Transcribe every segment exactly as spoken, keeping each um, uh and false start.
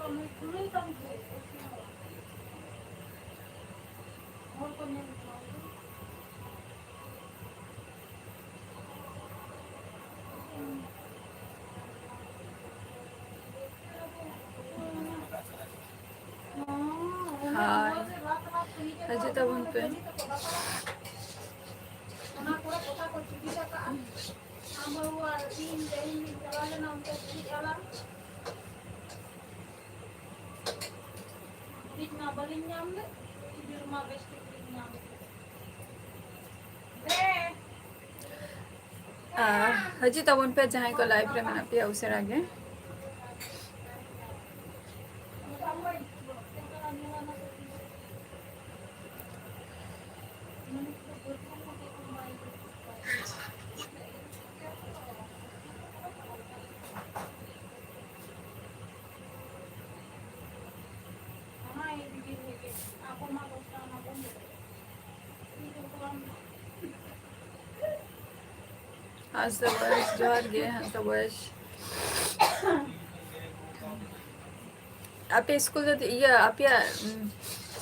ᱦᱳᱭ, ᱦᱤᱡᱩᱜ ᱛᱟᱵᱚᱱ ᱯᱮ᱾ ᱚᱱᱟ ᱠᱚᱨᱮ ᱠᱚᱛᱷᱟ ᱠᱚ ᱪᱤᱠᱤ ᱠᱟᱜᱼᱟ᱾ ᱟᱢ ᱵᱟᱹᱦᱩ ᱟᱨ ᱤᱧ ᱛᱮᱦᱮᱧ ᱞᱤᱧ ᱪᱟᱞᱟᱣ ᱞᱮᱱᱟ ᱚᱱᱛᱮ ᱜᱩᱨᱤᱡ ᱦᱟᱞᱟᱝ᱾ ᱜᱩᱨᱤᱡ ᱢᱟ ᱵᱟᱹᱞᱤᱧ ᱧᱟᱢ ᱞᱮᱫ, ᱜᱤᱫᱟᱹᱨ ᱢᱟ ᱵᱮᱥ ᱴᱷᱤᱠ ᱞᱤᱧ ᱧᱟᱢ ᱞᱮᱫ᱾ ᱦᱮᱸ᱾ ᱟᱨ ᱦᱤᱡᱩᱜ ᱛᱟᱵᱚᱱ ᱯᱮ ᱡᱟᱦᱟᱸᱭ ᱠᱚ live ᱨᱮ ᱢᱮᱱᱟᱜ ᱯᱮᱭᱟ ᱩᱥᱟᱹᱨᱟ ᱜᱮ᱾ ᱦᱟᱸᱥᱫᱟ ᱵᱚᱭᱮᱥ, ᱡᱚᱦᱟᱨ ᱜᱮ, ᱦᱟᱸᱥᱫᱟ ᱵᱚᱭᱮᱥ᱾ ᱟᱯᱮ ᱥᱠᱩᱞ ᱫᱚ, ᱤᱭᱟᱹ, ᱟᱯᱮᱭᱟᱜ, ᱩᱸ,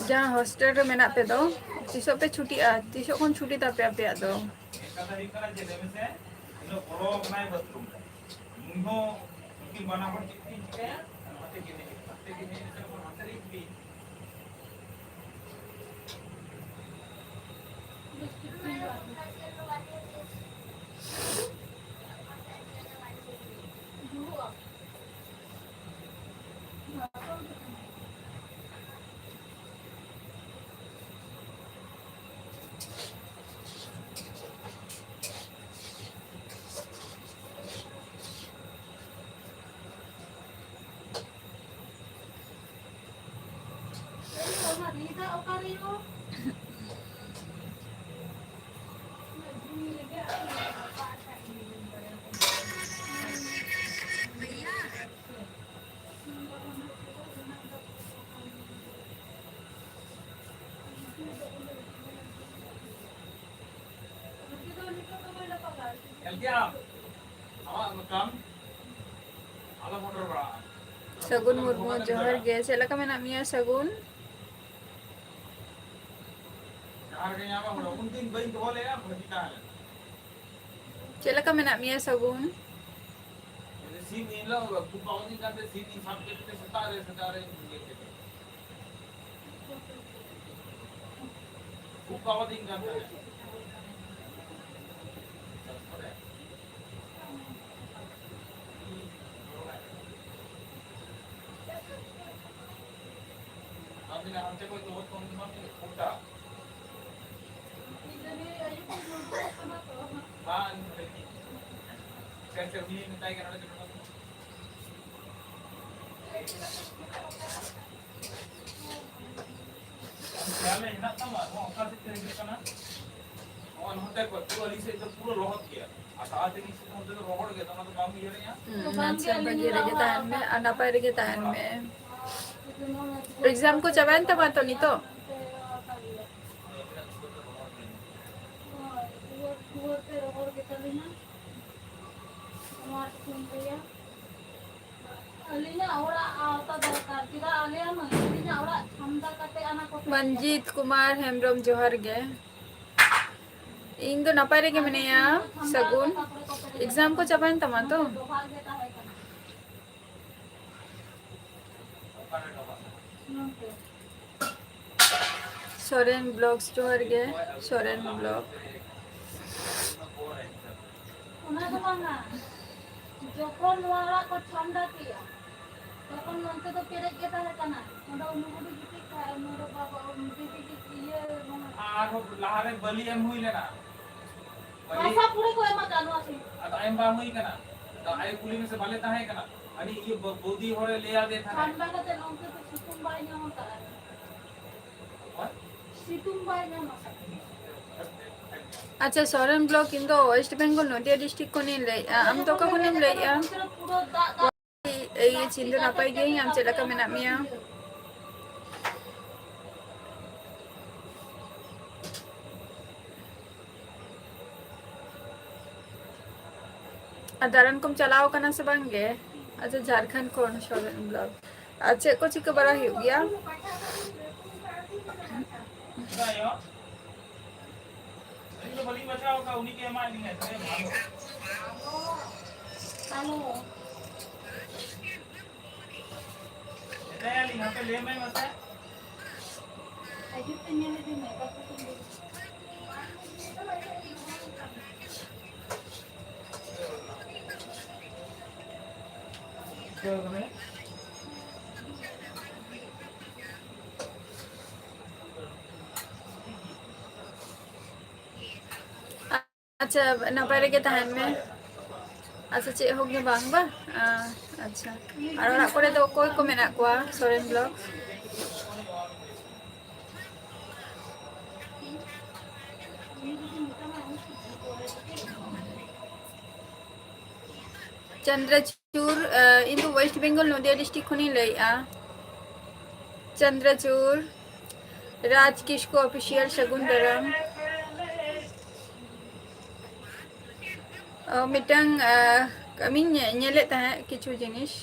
ᱡᱟᱦᱟᱸ ᱦᱳᱥᱴᱮᱞ ᱨᱮ ᱢᱮᱱᱟᱜ ᱯᱮ ᱫᱚ, ᱛᱤᱥᱚᱜ ᱯᱮ ᱪᱷᱩᱴᱤᱜᱼᱟ? ᱛᱤᱥᱚᱜ ᱠᱷᱚᱱ ᱪᱷᱩᱴᱤ ᱛᱟᱯᱮ ᱟᱯᱮᱭᱟᱜ ᱫᱚ? ᱢᱮᱱ ᱠᱟᱛᱷᱟ ᱦᱩᱭᱩᱜ ᱠᱟᱱᱟ ᱡᱮ, ᱞᱟᱹᱭ ᱢᱮᱥᱮ, ᱩᱱᱤ ᱫᱚ ᱵᱚᱞᱚ ᱟᱠᱟᱱᱟᱭ ᱵᱟᱛᱷᱨᱩᱢ ᱨᱮ᱾ ᱱᱩᱭ ᱦᱚᱸ ᱩᱱᱠᱤᱱ ᱵᱟᱱᱟ ᱦᱚᱲ ᱪᱮᱫ ᱠᱤᱱ ᱪᱤᱠᱟᱹᱭᱟ? ᱱᱚᱛᱮ ᱠᱤᱱ ᱦᱮᱡ, ᱱᱚᱛᱮ ᱠᱤᱱ ᱦᱮᱡ ᱠᱟᱛᱮ ᱱᱚᱛᱮ ᱨᱮ ᱤᱫᱤ᱾ ᱧᱮᱞ ᱠᱮᱜ ᱟᱢ? ᱟᱢᱟᱜ ᱫᱚᱠᱟᱱ ᱟᱞᱚ ᱵᱚᱰᱚᱨ ᱵᱟᱲᱟᱜᱼᱟ᱾ ᱥᱟᱹᱜᱩᱱ ᱢᱩᱨᱢᱩ, ᱡᱚᱦᱟᱨ ᱜᱮ᱾ ᱪᱮᱫ ᱞᱮᱠᱟ ᱢᱮᱱᱟᱜ ᱢᱮᱭᱟ, ᱥᱟᱹᱜᱩᱱ? ᱪᱮᱫ ᱞᱮᱠᱟ ᱢᱮᱱᱟᱜ ᱢᱮᱭᱟ, ᱥᱟᱹᱜᱩᱱ? ᱥᱤᱢ ᱤᱧ ᱞᱚ, ᱠᱷᱩᱵ ᱵᱟᱵᱚᱫᱤᱧ ᱠᱟᱱ ᱛᱮ ᱥᱤᱢ ᱤᱧ ᱥᱟᱵ ᱠᱮᱫ ᱛᱮ ᱥᱮᱛᱟᱜ ᱨᱮ, ᱥᱮᱛᱟᱜ ᱨᱮ ᱤᱭᱟᱹ ᱠᱮᱫᱟ᱾ ᱠᱷᱩᱵ ᱵᱟᱵᱚᱫᱤᱧ ᱠᱟᱱ ᱛᱟᱦᱮᱸᱫ᱾ ᱟᱢ ᱢᱮᱱᱟ ᱦᱟᱱᱛᱮ ᱠᱷᱚᱡ ᱫᱚ ᱦᱚᱲ ᱠᱚ ᱵᱟᱝ ᱧᱮᱞᱚᱜ ᱠᱟᱱᱟ᱾ ᱵᱟᱝ, ᱥᱮ, ᱥᱮ, ᱩᱱᱤ ᱢᱮᱛᱟᱭ ᱠᱟᱱᱟ, ᱚᱸᱰᱮ ᱫᱚ ᱛᱟᱦᱞᱮ ᱦᱮᱱᱟᱜ ᱛᱟᱢᱟ, ᱱᱚᱣᱟ ᱚᱠᱟ ᱥᱮᱫ ᱛᱮ ᱦᱤᱡᱩᱜ ᱠᱟᱱᱟ? ᱱᱚᱜᱼᱚ ᱱᱚᱛᱮ ᱠᱷᱚᱡ, ᱯᱩᱨᱟᱹ ᱟᱹᱞᱤᱧ ᱥᱮᱫ ᱫᱚ ᱯᱩᱨᱟᱹ ᱞᱚᱦᱚᱫ ᱜᱮᱭᱟ᱾ ᱟᱨ ᱛᱟᱲᱟᱛᱟᱲᱤ ᱥᱤᱛᱩᱝ ᱛᱮᱫᱚ ᱨᱚᱦᱚᱲ ᱜᱮ, ᱚᱱᱟ ᱫᱚ ᱵᱟᱢ ᱩᱭᱦᱟᱹᱨᱮᱜᱼᱟ? ᱦᱩᱸ, ᱟᱪᱪᱷᱟ, ᱵᱷᱟᱹᱜᱤ ᱨᱮᱜᱮ ᱛᱟᱦᱮᱱ ᱢᱮ ᱟᱨ ᱱᱟᱯᱟᱭ ᱨᱮᱜᱮ ᱛᱟᱦᱮᱱ ᱢᱮ᱾ ᱮᱠᱡᱟᱢ ᱠᱚ ᱪᱟᱵᱟᱭᱮᱱ ᱛᱟᱢᱟ ᱛᱚ ᱱᱤᱛᱚᱜ? ᱟᱹᱞᱤᱧᱟᱜ ᱚᱲᱟᱜ ᱟᱣᱛᱟ ᱫᱚᱨᱠᱟᱨ, ᱪᱮᱫᱟᱜ ᱟᱞᱮᱭᱟᱜ ᱢᱟ ᱟᱹᱞᱤᱧᱟᱜ ᱚᱲᱟᱜ ᱪᱷᱟᱢᱰᱟ ᱠᱟᱛᱮ ᱟᱱᱟ ᱠᱚ ᱢᱚᱱᱡᱤᱛ ᱠᱩᱢᱟᱨ ᱦᱮᱢᱵᱨᱚᱢ, ᱡᱚᱦᱟᱨ ᱜᱮ᱾ ᱤᱧ ᱫᱚ ᱱᱟᱯᱟᱭ ᱨᱮᱜᱮ ᱢᱤᱱᱟᱹᱧᱟ, ᱥᱟᱹᱜᱩᱱ᱾ ᱮᱠᱡᱟᱢ ᱠᱚ ᱪᱟᱵᱟᱭᱮᱱ ᱛᱟᱢᱟ ᱛᱚ? ᱰᱚᱵᱷᱟᱜ ᱜᱮ ᱛᱟᱦᱮᱸ ᱠᱟᱱᱟ᱾ ᱥᱚᱨᱮᱱ ᱵᱞᱚᱜᱥ, ᱡᱚᱦᱟᱨ ᱜᱮ, ᱥᱚᱨᱮᱱ ᱵᱞᱚᱜ᱾ ᱚᱱᱟ ᱫᱚ ᱵᱟᱝᱟ, ᱡᱚᱠᱷᱚᱱ ᱱᱚᱣᱟ ᱚᱲᱟᱜ ᱠᱚ ᱪᱷᱟᱢᱰᱟ ᱠᱮᱜᱼᱟ, ᱛᱚᱠᱷᱚᱱ ᱱᱚᱱᱛᱮ ᱫᱚ ᱯᱮᱨᱮᱡ ᱜᱮ ᱛᱟᱦᱮᱸ ᱠᱟᱱᱟ᱾ ᱱᱚᱰᱮ ᱩᱱᱩ ᱜᱩᱰᱩ ᱜᱤᱛᱤᱡ ᱠᱷᱟᱡ, ᱱᱚᱰᱮ ᱵᱟᱵᱟ ᱫᱤᱫᱤ ᱜᱤᱛᱤᱡ, ᱤᱭᱟᱹ, ᱱᱚᱣᱟ ᱟᱨᱦᱚᱸ ᱞᱟᱦᱟᱨᱮ ᱵᱟᱹᱞᱤ ᱮᱢ ᱦᱩᱭ ᱞᱮᱱᱟ᱾ ᱵᱟᱹᱞᱤ ᱦᱟᱥᱟ ᱯᱩᱨᱟᱹ ᱠᱚ ᱮᱢ ᱟᱠᱟᱫ ᱱᱚᱣᱟ ᱥᱤᱢ᱾ ᱟᱫᱚ ᱮᱢ ᱵᱟᱝ ᱦᱩᱭ ᱠᱟᱱᱟ᱾ ᱟᱫᱚ ᱟᱭᱳ ᱠᱩᱞᱤ ᱢᱮᱥᱮ, ᱵᱟᱞᱮ ᱛᱟᱦᱮᱸ ᱠᱟᱱᱟ᱾ ᱟᱹᱰᱤ ᱤᱭᱟᱹ ᱵᱚ-, ᱵᱩᱫᱷᱤ ᱦᱚᱲᱮ ᱞᱟᱹᱭ ᱟᱫᱮ ᱛᱟᱦᱮᱸᱱᱟ᱾ ᱴᱷᱟᱱᱰᱟ ᱠᱟᱛᱮ ᱱᱚᱱᱛᱮ ᱫᱚ ᱥᱤᱛᱩᱝ ᱵᱟᱭ ᱧᱟᱢ ᱟᱠᱟᱫᱼᱟ᱾ ᱦᱳᱭ᱾ ᱥᱤᱛᱩᱝ ᱵᱟᱭ ᱧᱟᱢ ᱟᱠᱟᱫᱼᱟ᱾ ᱟᱪᱪᱷᱟ, ᱥᱚᱨᱮᱱ ᱵᱞᱚᱜ, ᱤᱧ ᱫᱚ ᱳᱭᱮᱥᱴ ᱵᱮᱝᱜᱚᱞ ᱱᱚᱫᱤᱭᱟ ᱰᱤᱥᱴᱨᱤᱠᱴ ᱠᱷᱚᱱᱤᱧ ᱞᱟᱹᱭᱮᱫᱼᱟ᱾ ᱟᱢ ᱫᱚ ᱚᱠᱟ ᱠᱷᱚᱱᱮᱢ ᱞᱟᱹᱭᱮᱫᱼᱟ? ᱯᱩᱨᱟᱹ ᱫᱟᱜ, ᱫᱟᱜ᱾ ᱮᱭ, ᱤᱧ ᱫᱚ ᱱᱟᱯᱟᱭ ᱜᱤᱭᱟᱹᱧ, ᱟᱢ ᱪᱮᱫ ᱞᱮᱠᱟ ᱢᱮᱱᱟᱜ ᱢᱮᱭᱟ? ᱟᱨ ᱫᱟᱬᱟᱱ ᱠᱚᱢ ᱪᱟᱞᱟᱣ ᱠᱟᱱᱟ ᱥᱮ ᱵᱟᱝ ᱜᱮ? ᱟᱪᱪᱷᱟ, ᱡᱷᱟᱲᱠᱷᱚᱸᱰ ᱠᱷᱚᱱ ᱥᱚᱨᱮᱱ ᱵᱞᱚᱜ᱾ ᱟᱨ ᱪᱮᱫ ᱠᱚ ᱪᱤᱠᱟᱹ ᱵᱟᱲᱟ ᱦᱩᱭᱩᱜ ᱜᱮᱭᱟ? ᱢᱮᱛᱟᱭᱟᱞᱤᱧ, ᱦᱟᱯᱮ ᱞᱟᱹᱭ ᱢᱮ ᱢᱟᱥᱮ᱾ ᱟᱪᱪᱷᱟ, ᱱᱟᱯᱟᱭ ᱨᱮᱜᱮ ᱛᱟᱦᱮᱱ ᱢᱮ᱾ ᱟᱪᱪᱷᱟ, ᱪᱮᱫ ᱦᱚᱸ ᱜᱮ ᱵᱟᱝ ᱵᱟ? ᱟᱪᱪᱷᱟ, ᱟᱨ ᱚᱲᱟᱜ ᱠᱚᱨᱮ ᱫᱚ ᱚᱠᱚᱭ ᱠᱚ ᱢᱮᱱᱟᱜ ᱠᱚᱣᱟ ᱥᱚᱨᱮᱱ ᱵᱞᱚᱜ? ᱪᱚᱱᱫᱨᱚᱪᱩᱲ, ᱤᱧ ᱫᱚ ᱳᱭᱮᱥᱴ ᱵᱮᱝᱜᱚᱞ, ᱱᱚᱫᱤᱭᱟ ᱰᱤᱥᱴᱨᱤᱠᱴ ᱠᱷᱚᱱᱤᱧ ᱞᱟᱹᱭᱮᱫᱼᱟ᱾ ᱪᱚᱱᱫᱨᱚᱪᱩᱲ, ᱨᱟᱡᱽ ᱠᱤᱥᱠᱩ ᱚᱯᱷᱤᱥᱤᱭᱟᱞ, ᱥᱟᱹᱜᱩᱱ ᱫᱟᱨᱟᱢ᱾ ᱚ, ᱢᱤᱫᱴᱟᱝ, ᱟᱸ, ᱠᱟᱹᱢᱤᱧ ᱧᱮ-, ᱧᱮᱞᱮᱫ ᱛᱟᱦᱮᱸᱫ, ᱠᱤᱪᱷᱩ ᱡᱤᱱᱤᱥ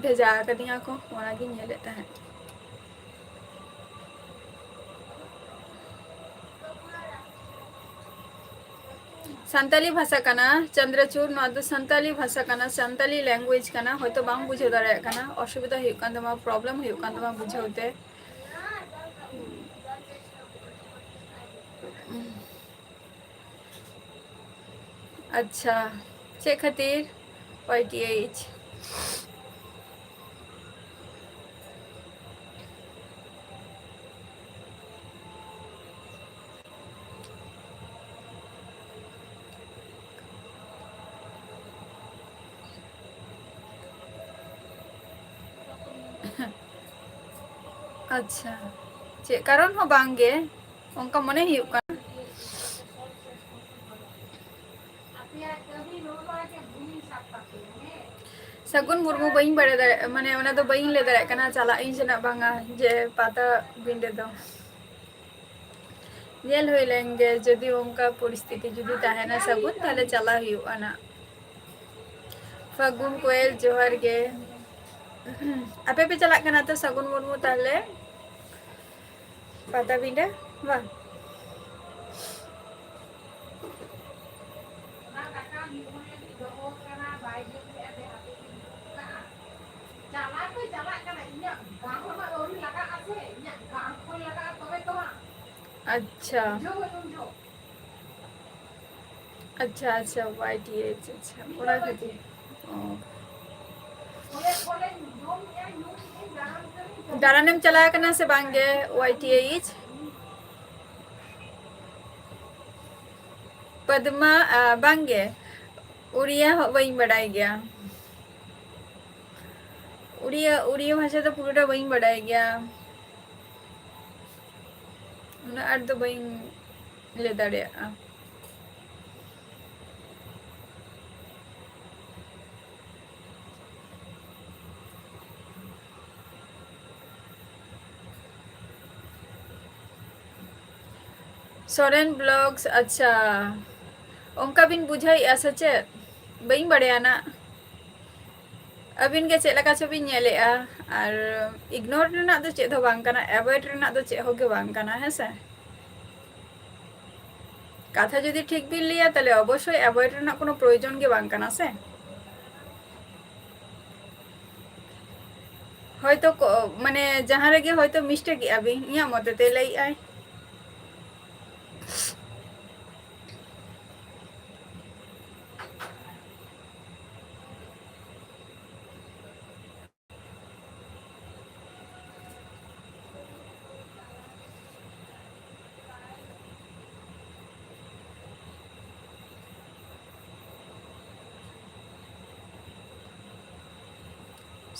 ᱵᱷᱮᱡᱟ ᱟᱠᱟᱫᱤᱧᱟ ᱠᱚ, ᱚᱱᱟᱜᱤᱧ ᱧᱮᱞᱮᱫ ᱛᱟᱦᱮᱸᱫ᱾ ᱥᱟᱱᱛᱟᱞᱤ ᱵᱷᱟᱥᱟ ᱠᱟᱱᱟ, ᱪᱚᱱᱫᱨᱚᱪᱩᱲ, ᱱᱚᱣᱟ ᱫᱚ ᱥᱟᱱᱛᱟᱞᱤ ᱵᱷᱟᱥᱟ ᱠᱟᱱᱟ, ᱥᱟᱱᱛᱟᱞᱤ ᱞᱮᱝᱜᱩᱭᱮᱡᱽ ᱠᱟᱱᱟ᱾ ᱦᱚᱭᱛᱳ ᱵᱟᱢ ᱵᱩᱡᱷᱟᱹᱣ ᱫᱟᱲᱮᱭᱟᱜ ᱠᱟᱱᱟ, ᱚᱥᱩᱵᱤᱫᱷᱟ ᱦᱩᱭᱩᱜ ᱠᱟᱱ ᱛᱟᱢᱟ, ᱯᱨᱚᱵᱞᱮᱢ ᱦᱩᱭᱩᱜ ᱠᱟᱱ ᱛᱟᱢᱟ ᱵᱩᱡᱷᱟᱹᱣ ᱛᱮ᱾ ᱟᱪᱪᱷᱟ, ᱪᱮᱫ ᱠᱷᱟᱹᱛᱤᱨ? ᱳᱣᱟᱭ ᱴᱤ ᱮᱭᱤᱪ᱾ ᱟᱪᱪᱷᱟ, ᱪᱮᱫ ᱠᱟᱨᱚᱱ ᱦᱚᱸ ᱵᱟᱝ ᱜᱮ, ᱚᱱᱠᱟ ᱢᱚᱱᱮ ᱦᱩᱭᱩᱜ ᱠᱟᱱᱟ᱾ ᱥᱟᱹᱜᱩᱱ ᱢᱩᱨᱢᱩ, ᱵᱟᱹᱧ ᱵᱟᱲᱟᱭ ᱫᱟᱲᱮᱭᱟᱜ, ᱢᱟᱱᱮ ᱚᱱᱟ ᱫᱚ ᱵᱟᱹᱧ ᱞᱟᱹᱭ ᱫᱟᱲᱮᱭᱟᱜ ᱠᱟᱱᱟ, ᱪᱟᱞᱟᱜ ᱤᱧ ᱥᱮ ᱱᱟᱜ ᱵᱟᱝᱟ ᱡᱮ ᱯᱟᱛᱟ ᱵᱤᱸᱰᱟᱹ ᱫᱚ᱾ ᱧᱮᱞ ᱦᱩᱭ ᱞᱮᱱ ᱜᱮ, ᱡᱩᱫᱤ ᱚᱱᱠᱟ ᱯᱚᱨᱤᱥᱛᱷᱤᱛᱤ ᱡᱩᱫᱤ ᱛᱟᱦᱮᱱᱟ ᱥᱟᱹᱜᱩᱱ, ᱛᱟᱦᱞᱮ ᱪᱟᱞᱟᱜ ᱦᱩᱭᱩᱜᱼᱟ ᱱᱟᱜ᱾ ᱯᱷᱟᱹᱜᱩᱱ ᱠᱚᱭᱮᱞ, ᱡᱚᱦᱟᱨ ᱜᱮ᱾ ᱟᱯᱮ ᱯᱮ ᱪᱟᱞᱟᱜ ᱠᱟᱱᱟ ᱛᱚ, ᱥᱟᱹᱜᱩᱱ ᱢᱩᱨᱢᱩ, ᱛᱟᱦᱞᱮ ᱯᱟᱴᱟᱵᱤᱸᱰᱟᱹ? ᱵᱟᱝ? ᱪᱟᱞᱟᱜ ᱯᱮ ᱪᱟᱞᱟᱜ ᱠᱟᱱᱟ, ᱤᱧᱟᱹᱜ ᱜᱟᱱ ᱦᱚᱸ ᱟᱹᱣᱨᱤ ᱞᱟᱜᱟᱜᱼᱟ ᱥᱮ, ᱤᱧᱟᱹᱜ ᱜᱟᱱ ᱠᱷᱚᱱ ᱞᱟᱜᱟᱜᱼᱟ ᱛᱚᱵᱮ ᱛᱚ ᱦᱟᱸᱜ᱾ ᱟᱪᱪᱷᱟ᱾ ᱵᱩᱡᱷᱟᱹᱣ ᱵᱟᱹᱧ ᱵᱩᱡᱷᱟᱹᱣ? ᱟᱪᱪᱷᱟ, ᱟᱪᱪᱷᱟ, ᱣᱟᱭ ᱴᱤ ᱮᱭᱤᱪ, ᱟᱪᱪᱷᱟ, ᱚᱱᱟ ᱠᱷᱟᱹᱛᱤᱨ᱾ ᱚ᱾ ᱫᱟᱬᱟᱱᱮᱢ ᱪᱟᱞᱟᱣ ᱠᱟᱱᱟ ᱥᱮ ᱵᱟᱝ ᱜᱮ, ᱣᱟᱭ ᱴᱤ ᱮᱭᱤᱪ? ᱯᱚᱫᱢᱟ, ᱟ, ᱵᱟᱝ ᱜᱮ, ᱩᱲᱤᱭᱟ ᱦᱚᱸ ᱵᱟᱹᱧ ᱵᱟᱰᱟᱭ ᱜᱮᱭᱟ᱾ ᱩᱲᱤᱭᱟ, ᱩᱲᱤᱭᱟ ᱵᱷᱟᱥᱟ ᱫᱚ ᱯᱩᱨᱟᱹᱴᱟ ᱵᱟᱹᱧ ᱵᱟᱰᱟᱭ ᱜᱮᱭᱟ, ᱩᱱᱟᱹᱜ ᱟᱸᱴ ᱫᱚ ᱵᱟᱹᱧ ᱞᱟᱹᱭ ᱫᱟᱲᱮᱭᱟᱜᱼᱟ᱾ ᱥᱚᱨᱮᱱ ᱵᱞᱚᱜᱥ, ᱟᱪᱪᱷᱟ, ᱚᱱᱠᱟ ᱵᱤᱱ ᱵᱩᱡᱷᱟᱹᱣᱮᱫᱼᱟ ᱥᱮ ᱪᱮᱫ? ᱵᱟᱹᱧ ᱵᱟᱲᱟᱭᱟ ᱱᱟᱜ᱾ ᱟᱹᱵᱤᱱ ᱜᱮ ᱪᱮᱫ ᱞᱮᱠᱟ ᱪᱚ ᱵᱤᱱ ᱧᱮᱞᱮᱫᱼᱟ, ᱟᱨ ᱤᱜᱱᱳᱨ ᱨᱮᱱᱟᱜ ᱫᱚ ᱪᱮᱫ ᱦᱚᱸ ᱵᱟᱝ ᱠᱟᱱᱟ, ᱮᱵᱷᱚᱭᱮᱰ ᱨᱮᱱᱟᱜ ᱫᱚ ᱪᱮᱫ ᱦᱚᱸ ᱜᱮ ᱵᱟᱝ ᱠᱟᱱᱟ, ᱦᱮᱸ ᱥᱮ? ᱠᱟᱛᱷᱟ ᱡᱩᱫᱤ ᱴᱷᱤᱠ ᱵᱤᱱ ᱞᱟᱹᱭᱟ, ᱛᱟᱦᱞᱮ ᱚᱵᱚᱥᱥᱳᱭ ᱮᱵᱷᱚᱭᱮᱰ ᱨᱮᱱᱟᱜ ᱠᱳᱱᱳ ᱯᱨᱚᱭᱳᱡᱚᱱ ᱜᱮ ᱵᱟᱝ ᱠᱟᱱᱟ ᱥᱮ᱾ ᱦᱚᱭᱛᱳ ᱠᱚ-, ᱢᱟᱱᱮ ᱡᱟᱦᱟᱸ ᱨᱮᱜᱮ ᱦᱚᱭᱛᱳ ᱢᱤᱥᱴᱮᱠ ᱮᱜᱼᱟ ᱵᱤᱱ, ᱤᱧᱟᱹᱜ ᱢᱚᱛᱮ ᱛᱮ ᱞᱟᱹᱭᱮᱜᱼᱟᱭ᱾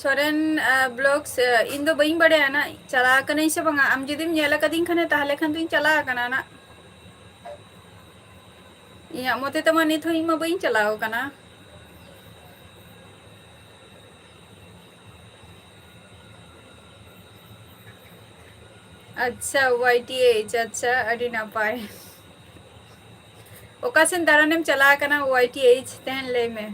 ᱥᱚᱨᱮᱱ, ᱟ, ᱵᱞᱚᱜᱥ, ᱟ, ᱤᱧ ᱫᱚ ᱵᱟᱹᱧ ᱵᱟᱲᱟᱭᱟ ᱱᱟᱜ, ᱪᱟᱞᱟᱣ ᱟᱠᱟᱱᱟᱹᱧ ᱥᱮ ᱵᱟᱝᱟ᱾ ᱟᱢ ᱡᱩᱫᱤᱢ ᱧᱮᱞ ᱟᱠᱟᱫᱤᱧ ᱠᱷᱟᱱᱮ, ᱛᱟᱦᱞᱮ ᱠᱷᱟᱱ ᱫᱚᱧ ᱪᱟᱞᱟᱣ ᱟᱠᱟᱱᱟ ᱱᱟᱜ᱾ ᱤᱧᱟᱹᱜ ᱢᱚᱛᱮ ᱛᱮᱢᱟ ᱱᱤᱛ ᱦᱚᱸ ᱤᱧ ᱢᱟ ᱵᱟᱹᱧ ᱪᱟᱞᱟᱣ ᱟᱠᱟᱱᱟ᱾ ᱟᱪᱪᱷᱟ, ᱣᱟᱭ ᱴᱤ ᱮᱭᱤᱪ, ᱟᱪᱪᱷᱟ, ᱟᱹᱰᱤ ᱱᱟᱯᱟᱭ᱾ ᱚᱠᱟ ᱥᱮᱱ ᱫᱟᱬᱟᱱᱮᱢ ᱪᱟᱞᱟᱣ ᱟᱠᱟᱱᱟ, ᱣᱟᱭ ᱴᱤ ᱮᱭᱤᱪ, ᱛᱮᱦᱮᱧ ᱞᱟᱹᱭ ᱢᱮ᱾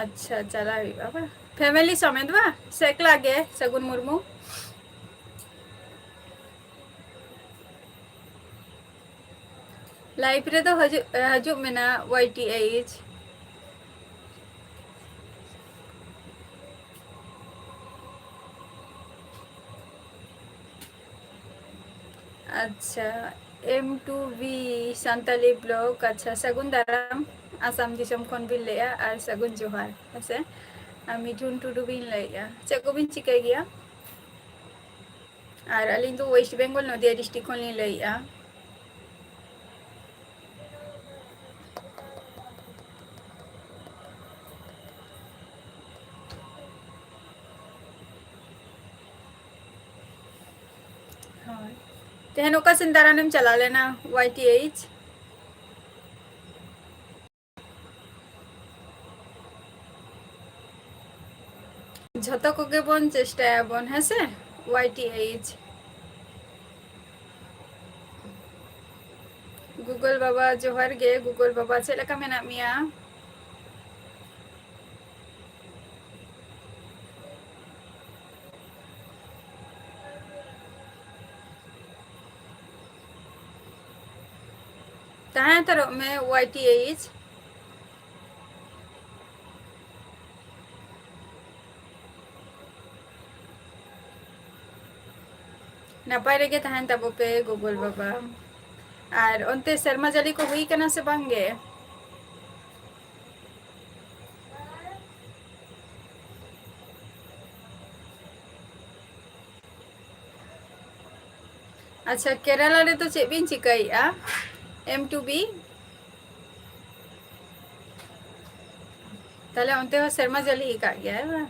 ᱟᱪᱪᱷᱟ, ᱪᱟᱞᱟᱣ ᱦᱩᱭᱩᱜᱼᱟ ᱵᱟᱝ? ᱯᱷᱮᱢᱮᱞᱤ ᱥᱚᱢᱮᱛ ᱵᱟᱝ? ᱥᱮ ᱮᱠᱞᱟ ᱜᱮ, ᱥᱟᱹᱜᱩᱱ ᱢᱩᱨᱢᱩ? ᱞᱟᱭᱤᱵᱷ ᱨᱮᱫᱚ ᱦᱤᱡᱩᱜ, ᱦᱤᱡᱩᱜ ᱢᱮ ᱱᱟ, ᱣᱟᱭ ᱴᱤ ᱮᱭᱤᱪ᱾ ᱟᱪᱪᱷᱟ, ᱮᱢ ᱴᱩ ᱵᱤ ᱥᱟᱱᱛᱟᱞᱤ ᱵᱞᱚᱜ, ᱟᱪᱪᱷᱟ, ᱥᱟᱹᱜᱩᱱ ᱫᱟᱨᱟᱢ, ᱟᱥᱟᱢ ᱫᱤᱥᱚᱢ ᱠᱷᱚᱱ ᱵᱤᱱ ᱞᱟᱹᱭᱮᱜᱼᱟ, ᱟᱨ ᱥᱟᱹᱜᱩᱱ ᱡᱚᱦᱟᱨ, ᱦᱮᱸᱥᱮ? ᱟᱨ ᱢᱤᱴᱷᱩᱱ ᱴᱩᱰᱩ ᱵᱤᱱ ᱞᱟᱹᱭᱮᱜᱼᱟ, ᱪᱮᱫ ᱠᱚᱵᱤᱱ ᱪᱤᱠᱟᱹᱭ ᱜᱮᱭᱟ? ᱟᱨ ᱟᱹᱞᱤᱧ ᱫᱚ ᱳᱭᱮᱥᱴ ᱵᱮᱝᱜᱚᱞ, ᱱᱚᱫᱤᱭᱟ ᱰᱤᱥᱴᱨᱤᱠᱴ ᱠᱷᱚᱱ ᱞᱤᱧ ᱞᱟᱹᱭᱮᱜᱼᱟ᱾ ᱦᱳᱭ᱾ ᱛᱮᱦᱮᱧ ᱚᱠᱟ ᱥᱮᱱ ᱫᱟᱬᱟᱱᱮᱢ ᱪᱟᱞᱟᱣ ᱞᱮᱱᱟ, ᱣᱟᱭ ᱴᱤ ᱮᱭᱤᱪ? ᱡᱷᱚᱛᱚ ᱠᱚᱜᱮ ᱵᱚᱱ ᱪᱮᱥᱴᱟᱭᱟᱵᱚᱱ, ᱦᱮᱸ ᱥᱮ? Y T H. ᱜᱩᱜᱚᱞ ᱵᱟᱵᱟ, ᱡᱚᱦᱟᱨ ᱜᱮ᱾ ᱜᱩᱜᱚᱞ ᱵᱟᱵᱟ, ᱪᱮᱫ ᱞᱮᱠᱟ ᱢᱮᱱᱟᱜ ᱢᱮᱭᱟ? ᱛᱟᱦᱮᱸ ᱦᱟᱛᱟᱲᱚᱜ ᱢᱮ, ᱣᱟᱭ ᱴᱤ ᱮᱭᱤᱪ᱾ ᱱᱟᱯᱟᱭ ᱨᱮᱜᱮ ᱛᱟᱦᱮᱱ ᱛᱟᱵᱚ ᱯᱮ ᱜᱚᱜᱚᱞ ᱵᱟᱵᱟ᱾ ᱟᱨ ᱚᱱᱛᱮ ᱥᱮᱨᱢᱟ ᱡᱟᱹᱲᱤ ᱠᱚ ᱦᱩᱭ ᱠᱟᱱᱟ ᱥᱮ ᱵᱟᱝ ᱜᱮ? ᱟᱪᱪᱷᱟ, ᱠᱮᱨᱟᱞᱟ ᱨᱮᱫᱚ ᱪᱮᱫ ᱵᱤᱱ ᱪᱤᱠᱟᱹᱭᱮᱫᱼᱟ? ᱮᱢ ᱴᱩ ᱵᱤ? ᱛᱟᱦᱞᱮ ᱚᱱᱛᱮ ᱦᱚᱸ ᱥᱮᱨᱢᱟ ᱡᱟᱹᱲᱤ ᱟᱠᱟᱫ ᱜᱮᱭᱟᱭ ᱵᱟᱝ?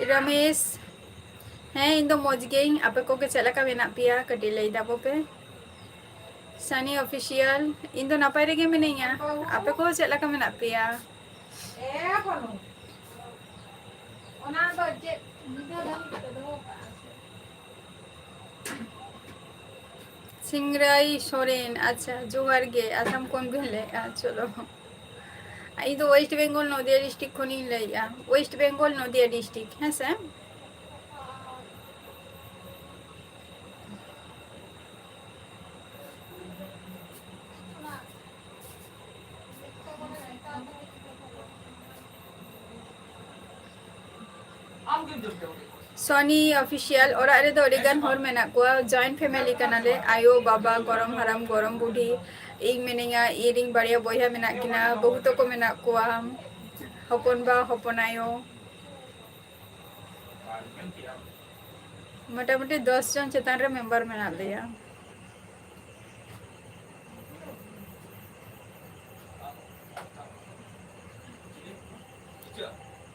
ᱨᱚᱢᱮᱥ, ᱦᱮᱸ, ᱤᱧ ᱫᱚ ᱢᱚᱡᱽ ᱜᱤᱭᱟᱹᱧ᱾ ᱟᱯᱮ ᱠᱚᱜᱮ ᱪᱮᱫ ᱞᱮᱠᱟ ᱢᱮᱱᱟᱜ ᱯᱮᱭᱟ? ᱠᱟᱹᱴᱤᱡ ᱞᱟᱹᱭ ᱛᱟᱵᱚ ᱯᱮ᱾ ᱥᱟᱱᱤ ᱚᱯᱷᱤᱥᱤᱭᱟᱞ, ᱤᱧ ᱫᱚ ᱱᱟᱯᱟᱭ ᱨᱮᱜᱮ ᱢᱤᱱᱟᱹᱧᱟ᱾ ᱟᱯᱮ ᱠᱚ ᱪᱮᱫ ᱞᱮᱠᱟ ᱢᱮᱱᱟᱜ ᱯᱮᱭᱟ? ᱚᱱᱟ ᱫᱚ ᱪᱮᱫ ᱧᱤᱫᱟᱹ ᱫᱷᱟᱹᱵᱤᱡ ᱯᱮ ᱫᱚᱦᱚ ᱠᱟᱜᱼᱟ ᱥᱮ? ᱥᱤᱝᱨᱟᱭ ᱥᱚᱨᱮᱱ, ᱟᱪᱪᱷᱟ, ᱡᱚᱦᱟᱨ ᱜᱮ, ᱟᱥᱟᱢ ᱠᱷᱚᱱ ᱵᱤᱱ ᱞᱟᱹᱭᱮᱫᱼᱟ, ᱪᱚᱞᱚ᱾ ᱤᱧ ᱫᱚ West Bengal ᱱᱚᱫᱤᱭᱟ district ᱠᱷᱚᱱᱤᱧ ᱞᱟᱹᱭᱮᱫᱼᱟ, West Bengal ᱱᱚᱫᱤᱭᱟ district, ᱦᱮᱸ ᱥᱮ᱾ Sony Official, ᱚᱲᱟᱜ ᱨᱮᱫᱚ ᱟᱹᱰᱤ ᱜᱟᱱ ᱦᱚᱲ ᱢᱮᱱᱟᱜ ᱠᱚᱣᱟ, joint family ᱠᱟᱱᱟᱞᱮ, ᱟᱭᱳ, ᱵᱟᱵᱟ, ᱜᱚᱲᱚᱢ ᱦᱟᱲᱟᱢ, ᱜᱚᱲᱚᱢ ᱵᱩᱰᱷᱤ, ᱤᱧ ᱢᱤᱱᱟᱹᱧᱟ, ᱤᱧ ᱨᱮᱱ ᱵᱟᱨᱭᱟ ᱵᱚᱭᱦᱟ ᱢᱮᱱᱟᱜ ᱠᱤᱱᱟ, ᱵᱟᱹᱦᱩ ᱛᱟᱠᱚ ᱢᱮᱱᱟᱜ ᱠᱚᱣᱟ, ᱦᱚᱯᱚᱱ ᱵᱟ, ᱦᱚᱯᱚᱱ ᱟᱭᱳ, ᱢᱚᱴᱟᱢᱩᱴᱤ ᱫᱚᱥ ᱡᱚᱱ ᱪᱮᱛᱟᱱ ᱨᱮ member ᱢᱮᱱᱟᱜ ᱞᱮᱭᱟ᱾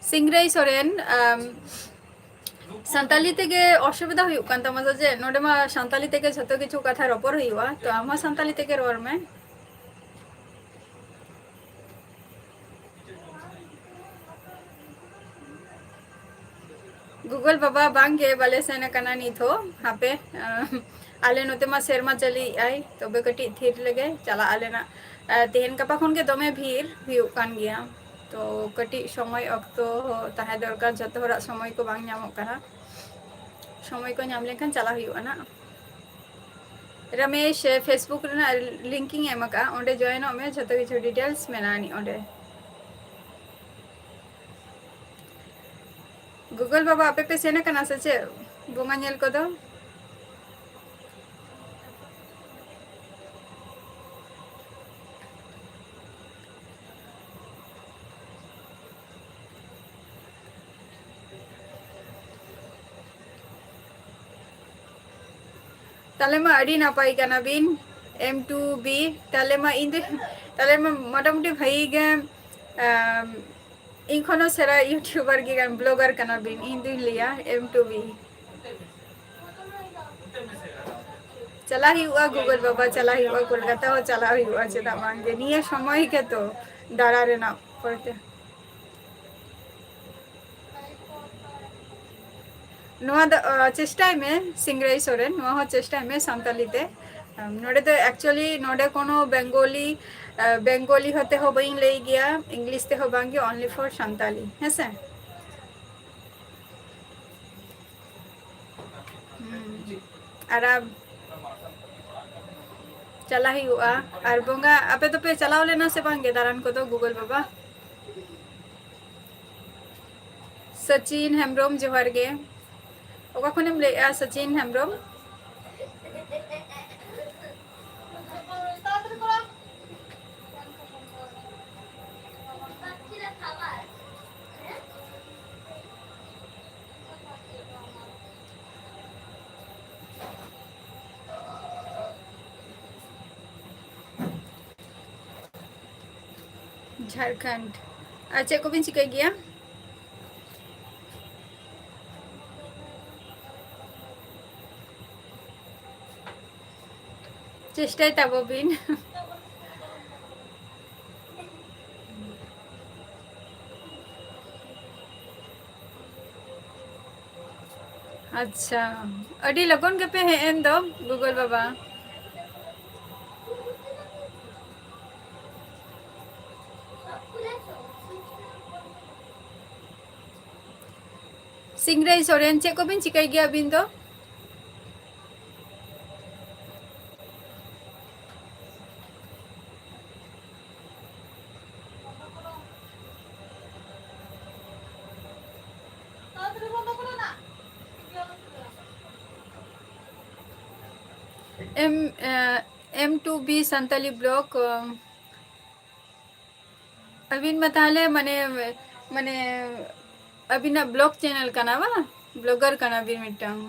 ᱥᱤᱝᱨᱟᱹᱭ ᱥᱚᱨᱮᱱ, ᱟᱢ, ᱥᱟᱱᱛᱟᱞᱤ ᱛᱮᱜᱮ ᱚᱥᱩᱵᱤᱫᱷᱟ ᱦᱩᱭᱩᱜ ᱠᱟᱱ ᱛᱟᱢᱟ ᱥᱮ ᱪᱮᱫ? ᱱᱚᱰᱮ ᱢᱟ ᱥᱟᱱᱛᱟᱞᱤ ᱛᱮᱜᱮ ᱡᱷᱚᱛᱚ ᱠᱤᱪᱷᱩ ᱠᱟᱛᱷᱟ ᱨᱚᱯᱚᱲ ᱦᱩᱭᱩᱜᱼᱟ, ᱛᱚ ᱟᱢ ᱦᱚᱸ ᱥᱟᱱᱛᱟᱞᱤ ᱛᱮᱜᱮ ᱨᱚᱲ ᱢᱮ᱾ Google ᱵᱟᱵᱟ, ᱵᱟᱝ ᱜᱮ, ᱵᱟᱞᱮ ᱥᱮᱱ ᱟᱠᱟᱱᱟ ᱱᱤᱛ ᱦᱚᱸ᱾ ᱦᱟᱯᱮ, ᱟᱸ, ᱟᱞᱮ ᱱᱚᱛᱮ ᱢᱟ ᱥᱮᱨᱢᱟ ᱡᱟᱹᱞᱤᱭᱮᱜᱼᱟᱭ, ᱛᱚᱵᱮ ᱠᱟᱹᱴᱤᱡ ᱛᱷᱤᱨ ᱞᱮᱜᱮ ᱪᱟᱞᱟᱜ ᱟᱞᱮ ᱱᱟᱜ᱾ ᱟᱸ, ᱛᱮᱦᱮᱧ ᱜᱟᱯᱟ ᱠᱷᱚᱱ ᱜᱮ ᱫᱚᱢᱮ ᱵᱷᱤᱲ ᱦᱩᱭᱩᱜ ᱠᱟᱱ ᱜᱮᱭᱟ, ᱛᱚ ᱠᱟᱹᱴᱤᱡ ᱥᱚᱢᱚᱭ ᱚᱠᱛᱚ ᱛᱟᱦᱮᱸ ᱫᱚᱨᱠᱟᱨ, ᱡᱷᱚᱛᱚ ᱦᱚᱲᱟᱜ ᱥᱚᱢᱚᱭ ᱠᱚ ᱵᱟᱝ ᱧᱟᱢᱚᱜ ᱠᱟᱱᱟ᱾ ᱥᱚᱢᱚᱭ ᱠᱚ ᱧᱟᱢ ᱞᱮᱱᱠᱷᱟᱱ ᱪᱟᱞᱟᱜ ᱦᱩᱭᱩᱜᱼᱟ ᱱᱟᱜ᱾ ᱨᱟᱢᱮᱥ, Facebook ᱨᱮᱱᱟᱜ link ᱤᱧ ᱮᱢ ᱟᱠᱟᱫᱼᱟ, ᱚᱸᱰᱮ join ᱚᱜ ᱢᱮ, ᱡᱷᱚᱛᱚ ᱠᱤᱪᱷᱩ details ᱢᱮᱱᱟᱜᱼᱟ ᱟᱹᱱᱤᱡ ᱚᱸᱰᱮ᱾ Google ᱵᱟᱵᱟ, ᱟᱯᱮ ᱯᱮ ᱥᱮᱱ ᱟᱠᱟᱱᱟ ᱥᱮ ᱪᱮᱫ ᱵᱚᱸᱜᱟ ᱧᱮᱞ ᱠᱚᱫᱚ? ᱛᱟᱦᱞᱮ ᱢᱟ ᱟᱹᱰᱤ ᱱᱟᱯᱟᱭ ᱠᱟᱱᱟ ᱵᱤᱱ, M two B᱾ ᱛᱟᱦᱞᱮ ᱢᱟ ᱤᱧ ᱫᱚ, ᱛᱟᱦᱞᱮ ᱢᱟ ᱢᱚᱴᱟᱢᱩᱴᱤ ᱵᱷᱟᱹᱜᱤ ᱜᱮ, ᱟᱢ, ᱤᱧ ᱠᱷᱚᱱ ᱦᱚᱸ ᱥᱮᱬᱟ YouTuber ᱜᱮ ᱠᱟᱱ, blogger ᱠᱟᱱᱟ ᱵᱤᱱ, ᱤᱧ ᱫᱩᱧ ᱞᱟᱹᱭᱟ M two B᱾ ᱪᱟᱞᱟᱜ ᱦᱩᱭᱩᱜᱼᱟ Google ᱵᱟᱵᱟ, ᱪᱟᱞᱟᱜ ᱦᱩᱭᱩᱜᱼᱟ, ᱠᱳᱞᱠᱟᱛᱟ ᱦᱚᱸ ᱪᱟᱞᱟᱜ ᱦᱩᱭᱩᱜᱼᱟ, ᱪᱮᱫᱟᱜ ᱵᱟᱝ ᱜᱮ, ᱱᱤᱭᱟᱹ ᱥᱚᱢᱚᱭ ᱜᱮᱛᱚ ᱫᱟᱬᱟ ᱨᱮᱱᱟᱜ ᱯᱚᱨᱮᱛᱮ᱾ ᱱᱚᱣᱟ ᱫᱚ, ᱟᱸ, ᱪᱮᱥᱴᱟᱭ ᱢᱮ ᱥᱤᱝᱨᱟᱹᱭ ᱥᱚᱨᱮᱱ, ᱱᱚᱣᱟ ᱦᱚᱸ ᱪᱮᱥᱴᱟᱭ ᱢᱮ ᱥᱟᱱᱛᱟᱞᱤ ᱛᱮ᱾ ᱟᱢ, ᱱᱚᱰᱮ ᱫᱚ actually ᱱᱚᱰᱮ ᱠᱳᱱᱳ ᱵᱮᱝᱜᱚᱞᱤ, ᱵᱮᱝᱜᱚᱞᱤ ᱦᱚᱛᱮ ᱦᱚᱸ ᱵᱟᱹᱧ ᱞᱟᱹᱭ ᱜᱮᱭᱟ, ᱤᱝᱞᱤᱥ ᱛᱮᱦᱚᱸ ᱵᱟᱝᱜᱮ, only for ᱥᱟᱱᱛᱟᱞᱤ, ᱦᱮᱸᱥᱮ? ᱦᱩᱸ᱾ ᱟᱨ ᱟᱢ ᱪᱟᱞᱟᱜ ᱦᱩᱭᱩᱜᱼᱟ᱾ ᱟᱨ ᱵᱚᱸᱜᱟ, ᱟᱯᱮ ᱫᱚᱯᱮ ᱪᱟᱞᱟᱣ ᱞᱮᱱᱟ ᱥᱮ ᱵᱟᱝ ᱜᱮ ᱫᱟᱬᱟᱱ ᱠᱚᱫᱚ ᱜᱩᱜᱚᱞ ᱵᱟᱵᱟ? ᱥᱚᱪᱤᱱ ᱦᱮᱢᱵᱨᱚᱢ, ᱡᱚᱦᱟᱨ ᱜᱮ᱾ ᱚᱠᱟ ᱠᱷᱚᱱᱮᱢ ᱞᱟᱹᱭᱮᱜᱼᱟ, ᱥᱚᱪᱤᱱ ᱦᱮᱢᱵᱨᱚᱢ? ᱡᱷᱟᱲᱠᱷᱚᱸᱰ᱾ ᱟᱨ ᱪᱮᱫ ᱠᱚᱵᱤᱱ ᱪᱤᱠᱟᱹᱭ ᱜᱮᱭᱟ? ᱪᱮᱥᱴᱟᱭ ᱛᱟᱵᱚ ᱵᱤᱱ᱾ ᱟᱪᱪᱷᱟ, ᱟᱹᱰᱤ ᱞᱚᱜᱚᱱ ᱜᱮᱯᱮ ᱦᱮᱡ ᱮᱱ ᱫᱚ, ᱜᱩᱜᱚᱞ ᱵᱟᱵᱟ᱾ ᱥᱤᱝᱨᱟᱹᱭ ᱥᱚᱨᱮᱱ, ᱪᱮᱫ ᱠᱚᱵᱤᱱ ᱪᱤᱠᱟᱹᱭ ᱜᱮᱭᱟ ᱟᱹᱵᱤᱱ ᱫᱚ? M, ᱮ, M two B Santali blog, ᱚ, ᱟᱹᱵᱤᱱ ᱢᱟ ᱛᱟᱦᱞᱮ ᱢᱟᱱᱮ, ᱢᱟᱱᱮ ᱟᱹᱵᱤᱱᱟᱜ blog channel ᱠᱟᱱᱟ ᱵᱟᱝ? Blogger ᱠᱟᱱᱟ ᱵᱤᱱ ᱢᱤᱫᱴᱟᱝ᱾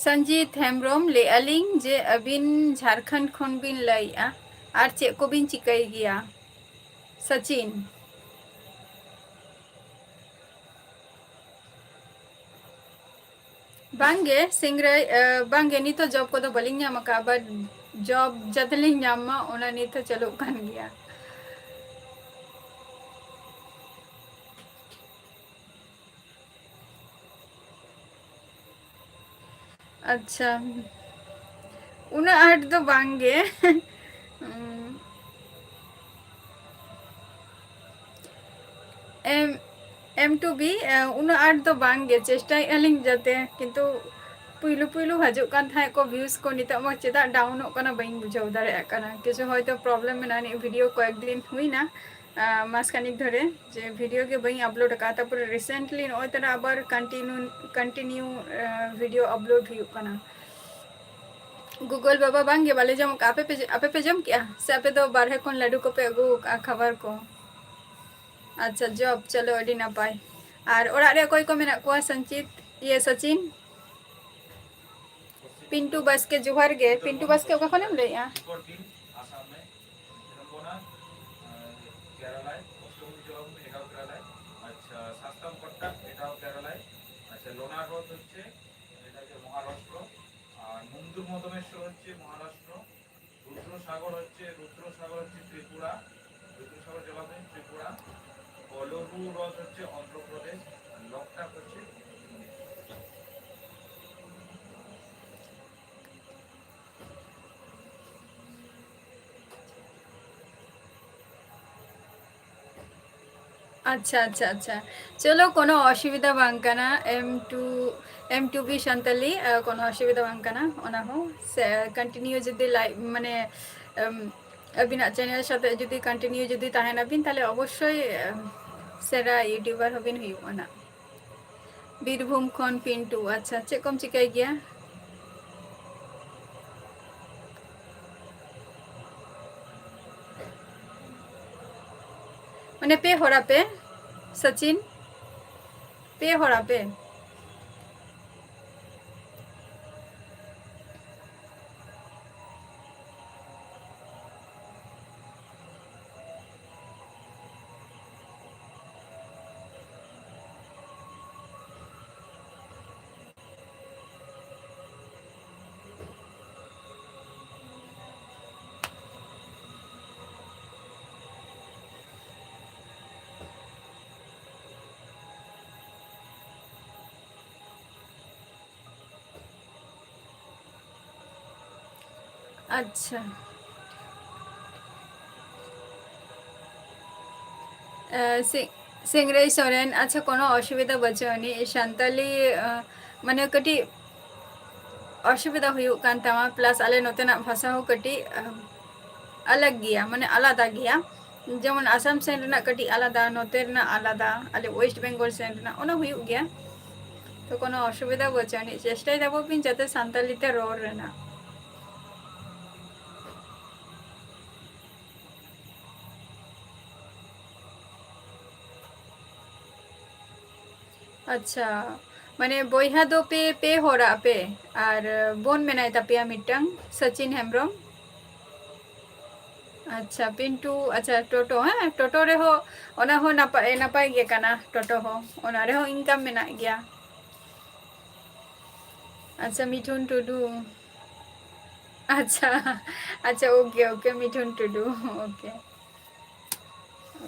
ᱥᱚᱧᱡᱤᱛ ᱦᱮᱢᱵᱨᱚᱢ, ᱞᱟᱹᱭᱮᱫᱼᱟ ᱞᱤᱧ ᱡᱮ ᱟᱹᱵᱤᱱ ᱡᱷᱟᱲᱠᱷᱚᱸᱰ ᱠᱷᱚᱱ ᱵᱤᱱ ᱞᱟᱹᱭᱮᱫᱼᱟ, ᱟᱨ ᱪᱮᱫ ᱠᱚᱵᱤᱱ ᱪᱤᱠᱟᱹᱭ ᱜᱮᱭᱟ? ᱥᱚᱪᱤᱱ᱾ ᱵᱟᱝᱜᱮ, ᱥᱤᱝᱨᱟᱹᱭ, ᱮ, ᱵᱟᱝᱜᱮ, ᱱᱤᱛᱚᱜ ᱡᱚᱵ ᱠᱚᱫᱚ ᱵᱟᱹᱞᱤᱧ ᱧᱟᱢ ᱟᱠᱟᱫᱼᱟ, but ᱡᱚᱵ ᱡᱟᱛᱮ ᱞᱤᱧ ᱧᱟᱢ ᱢᱟ, ᱚᱱᱟ ᱱᱤᱛ ᱦᱚᱸ ᱪᱟᱹᱞᱩᱜ ᱠᱟᱱ ᱜᱮᱭᱟ᱾ ᱟᱪᱪᱷᱟ, ᱩᱱᱟᱹᱜ ᱟᱸᱴ ᱫᱚ ᱵᱟᱝ ᱜᱮ᱾ ᱩᱸ, ᱮᱢ, ᱮᱢ ᱴᱩ ᱵᱤ, ᱮ, ᱩᱱᱟᱹᱜ ᱟᱸᱴ ᱫᱚ ᱵᱟᱝ ᱜᱮ, ᱪᱮᱥᱴᱟᱭᱮᱫᱼᱟ ᱞᱤᱧ ᱡᱟᱛᱮ, ᱠᱤᱱᱛᱩ ᱯᱩᱭᱞᱩ ᱯᱩᱭᱞᱩ ᱦᱤᱡᱩᱜ ᱠᱟᱱ ᱛᱟᱦᱮᱸᱫ ᱠᱚ views ᱠᱚ, ᱱᱤᱛᱚᱜ ᱢᱟ ᱪᱮᱫᱟᱜ ᱰᱟᱣᱩᱱᱚᱜ ᱠᱟᱱᱟ ᱵᱟᱹᱧ ᱵᱩᱡᱷᱟᱹᱣ ᱫᱟᱲᱮᱭᱟᱜ ᱠᱟᱱᱟ᱾ ᱠᱤᱪᱷᱩ ᱦᱚᱭᱛᱳ problem ᱢᱮᱱᱟᱜᱼᱟ, ᱱᱤᱭᱟᱹ video ᱠᱚᱭᱮᱠ ᱫᱤᱱ ᱦᱩᱭᱱᱟ, ᱟᱸ, ᱢᱟᱥ ᱠᱷᱟᱱᱤᱠ ᱫᱷᱚᱨᱮ ᱡᱮ video ᱜᱮ ᱵᱟᱹᱧ upload ᱟᱠᱟᱫᱼᱟ, ᱛᱟᱨᱯᱚᱨᱮ recently ᱱᱚᱜᱼᱚᱭ ᱛᱚᱨᱟ ᱟᱵᱟᱨ continue, continue, ᱟᱸ, video upload ᱦᱩᱭᱩᱜ ᱠᱟᱱᱟ᱾ Google ᱵᱟᱵᱟ ᱵᱟᱝ ᱜᱮ ᱵᱟᱞᱮ ᱡᱚᱢ ᱠᱟᱜᱼᱟ, ᱟᱯᱮ ᱯᱮ, ᱟᱯᱮ ᱯᱮ ᱡᱚᱢ ᱠᱮᱜᱼᱟ ᱥᱮ ᱟᱯᱮ ᱫᱚ ᱵᱟᱨᱦᱮ ᱠᱷᱚᱱ ᱞᱟᱹᱰᱩ ᱠᱚᱯᱮ ᱟᱹᱜᱩ ᱠᱟᱜᱼᱟ, ᱠᱷᱟᱵᱟᱨ ᱠᱚ? ᱟᱪᱪᱷᱟ, ᱡᱚᱵ, ᱪᱚᱞᱚ, ᱟᱹᱰᱤ ᱱᱟᱯᱟᱭ᱾ ᱟᱨ ᱚᱲᱟᱜ ᱨᱮ ᱚᱠᱚᱭ ᱠᱚ ᱢᱮᱱᱟᱜ ᱠᱚᱣᱟ? ᱥᱚᱧᱪᱤᱛ, ᱤᱭᱟᱹ, ᱥᱚᱪᱤᱱ? ᱯᱤᱱᱴᱩ ᱵᱟᱥᱠᱮ, ᱡᱚᱦᱟᱨ ᱜᱮ᱾ ᱯᱤᱱᱴᱩ ᱵᱟᱥᱠᱮ, ᱚᱠᱟ ᱠᱷᱚᱱᱮᱢ ᱞᱟᱹᱭᱮᱜᱼᱟ? আচ্ছা, সাতটাম কট্টা, এটাও কেরালায়। আচ্ছা, লোনার হ্রদ হচ্ছে, এটা হচ্ছে মহারাষ্ট্র। আর মুন্দুর মদনেশ্বর হচ্ছে মহারাষ্ট্র। রুদ্রসাগর হচ্ছে, রুদ্রসাগর হচ্ছে ত্রিপুরা। রুদ্রসাগর জলাভূমি ত্রিপুরা। কলরু হ্রদ হচ্ছে অন্ধ্রপ্রদেশ। আর লোকটাক হচ্ছে উড়িষ্যা। ᱟᱪᱪᱷᱟ, ᱟᱪᱪᱷᱟ, ᱟᱪᱪᱷᱟ᱾ ᱪᱚᱞᱚ, ᱠᱳᱱᱳ ᱚᱥᱩᱵᱤᱫᱷᱟ ᱵᱟᱝ ᱠᱟᱱᱟ᱾ M two, M two B Santali, ᱟᱸ, ᱠᱳᱱᱳ ᱚᱥᱩᱵᱤᱫᱷᱟ ᱵᱟᱝ ᱠᱟᱱᱟ᱾ ᱚᱱᱟ ᱦᱚᱸ ᱥᱮ continue ᱡᱩᱫᱤ live, ᱢᱟᱱᱮ, ᱮᱢ, ᱟᱹᱵᱤᱱᱟᱜ channel ᱥᱟᱛᱮ ᱡᱩᱫᱤ continue ᱡᱩᱫᱤ ᱛᱟᱦᱮᱱᱟᱵᱤᱱ, ᱛᱟᱦᱞᱮ ᱚᱵᱚᱥᱥᱳᱭ, ᱮᱢ, ᱥᱮᱬᱟ YouTuber ᱦᱚᱸᱵᱤᱱ ᱦᱩᱭᱩᱜᱼᱟ ᱱᱟᱜ᱾ ᱵᱤᱨᱵᱷᱩᱢ ᱠᱷᱚᱱ ᱯᱤᱱᱴᱩ᱾ ᱟᱪᱪᱷᱟ, ᱪᱮᱫ ᱠᱚᱢ ᱪᱤᱠᱟᱹᱭ ᱜᱮᱭᱟ? ᱢᱟᱱᱮ ᱯᱮ ᱦᱚᱲ ᱟᱯᱮ, ᱥᱚᱪᱤᱱ? ᱯᱮ ᱦᱚᱲ ᱟᱯᱮ? ᱟᱪᱪᱷᱟ᱾ ᱮ, ᱥᱤ-, ᱥᱤᱝᱨᱟᱹᱭ ᱥᱚᱨᱮᱱ, ᱟᱪᱪᱷᱟ, ᱠᱳᱱᱳ ᱚᱥᱩᱵᱤᱫᱷᱟ ᱵᱟᱹᱪᱩᱜ ᱟᱹᱱᱤᱡ᱾ ᱥᱟᱱᱛᱟᱞᱤ, ᱮ, ᱢᱟᱱᱮ, ᱠᱟᱹᱴᱤᱡ ᱚᱥᱩᱵᱤᱫᱷᱟ ᱦᱩᱭᱩᱜ ᱠᱟᱱ ᱛᱟᱢᱟ, plus ᱟᱞᱮ ᱱᱚᱛᱮᱱᱟᱜ ᱵᱷᱟᱥᱟ ᱦᱚᱸ ᱠᱟᱹᱴᱤᱡ, ᱮ, ᱟᱞᱟᱜᱽ ᱜᱮᱭᱟ, ᱢᱟᱱᱮ, ᱟᱞᱟᱫᱟ ᱜᱮᱭᱟ᱾ ᱡᱮᱢᱚᱱ ᱟᱥᱟᱢ ᱥᱮᱱ ᱨᱮᱱᱟᱜ ᱠᱟᱹᱴᱤᱡ ᱟᱞᱟᱫᱟ, ᱱᱚᱛᱮ ᱨᱮᱱᱟᱜ ᱟᱞᱟᱫᱟ, ᱟᱞᱮ West Bengal ᱥᱮᱱ ᱨᱮᱱᱟᱜ, ᱚᱱᱟ ᱦᱩᱭᱩᱜ ᱜᱮᱭᱟ᱾ ᱛᱚ, ᱠᱳᱱᱳ ᱚᱥᱩᱵᱤᱫᱷᱟ ᱵᱟᱹᱪᱩᱜ ᱟᱹᱱᱤᱡ, ᱪᱮᱥᱴᱟᱭ ᱫᱟᱵᱚ ᱵᱤᱱ ᱡᱟᱛᱮ ᱥᱟᱱᱛᱟᱞᱤ ᱛᱮ ᱨᱚᱲ ᱨᱮᱱᱟᱜ᱾ ᱟᱪᱪᱷᱟ, ᱢᱟᱱᱮ ᱵᱚᱭᱦᱟ ᱫᱚ ᱯᱮ, ᱯᱮ ᱦᱚᱲᱟᱜ ᱯᱮ, ᱟᱨ ᱵᱳᱱ ᱢᱮᱱᱟᱭ ᱛᱟᱯᱮᱭᱟ ᱢᱤᱫᱴᱟᱝ, ᱥᱚᱪᱤᱱ ᱦᱮᱢᱵᱨᱚᱢ᱾ ᱟᱪᱪᱷᱟ, ᱯᱤᱱᱴᱩ, ᱟᱪᱪᱷᱟ, ᱴᱳᱴᱳ, ᱦᱮᱸ, ᱴᱳᱴᱳ ᱨᱮᱦᱚᱸ, ᱚᱱᱟ ᱦᱚᱸ ᱱᱟᱯᱟᱭ, ᱱᱟᱯᱟᱭ ᱜᱮ ᱠᱟᱱᱟ, ᱴᱳᱴᱳ ᱦᱚᱸ, ᱚᱱᱟ ᱨᱮᱦᱚᱸ income ᱢᱮᱱᱟᱜ ᱜᱮᱭᱟ᱾ ᱟᱪᱪᱷᱟ, ᱢᱤᱴᱷᱩᱱ ᱴᱩᱰᱩ᱾ ᱟᱪᱪᱷᱟ, ᱟᱪᱪᱷᱟ, okay, okay, ᱢᱤᱴᱷᱩᱱ ᱴᱩᱰᱩ, okay,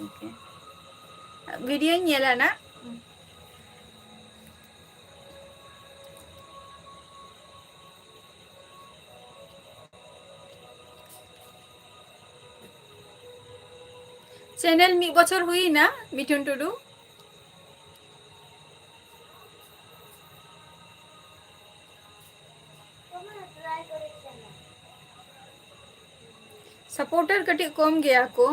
okay᱾ ᱵᱷᱤᱰᱤᱭᱳᱧ ᱧᱮᱞᱟ ᱱᱟᱜ᱾ ᱪᱮᱱᱮᱞ ᱢᱤᱫ ᱵᱚᱪᱷᱚᱨ ᱦᱩᱭᱱᱟ, ᱢᱤᱴᱷᱩᱱ ᱴᱩᱰᱩ᱾ Supporter ᱠᱟᱹᱴᱤᱡ ᱠᱚᱢ ᱜᱮᱭᱟ ᱠᱚ᱾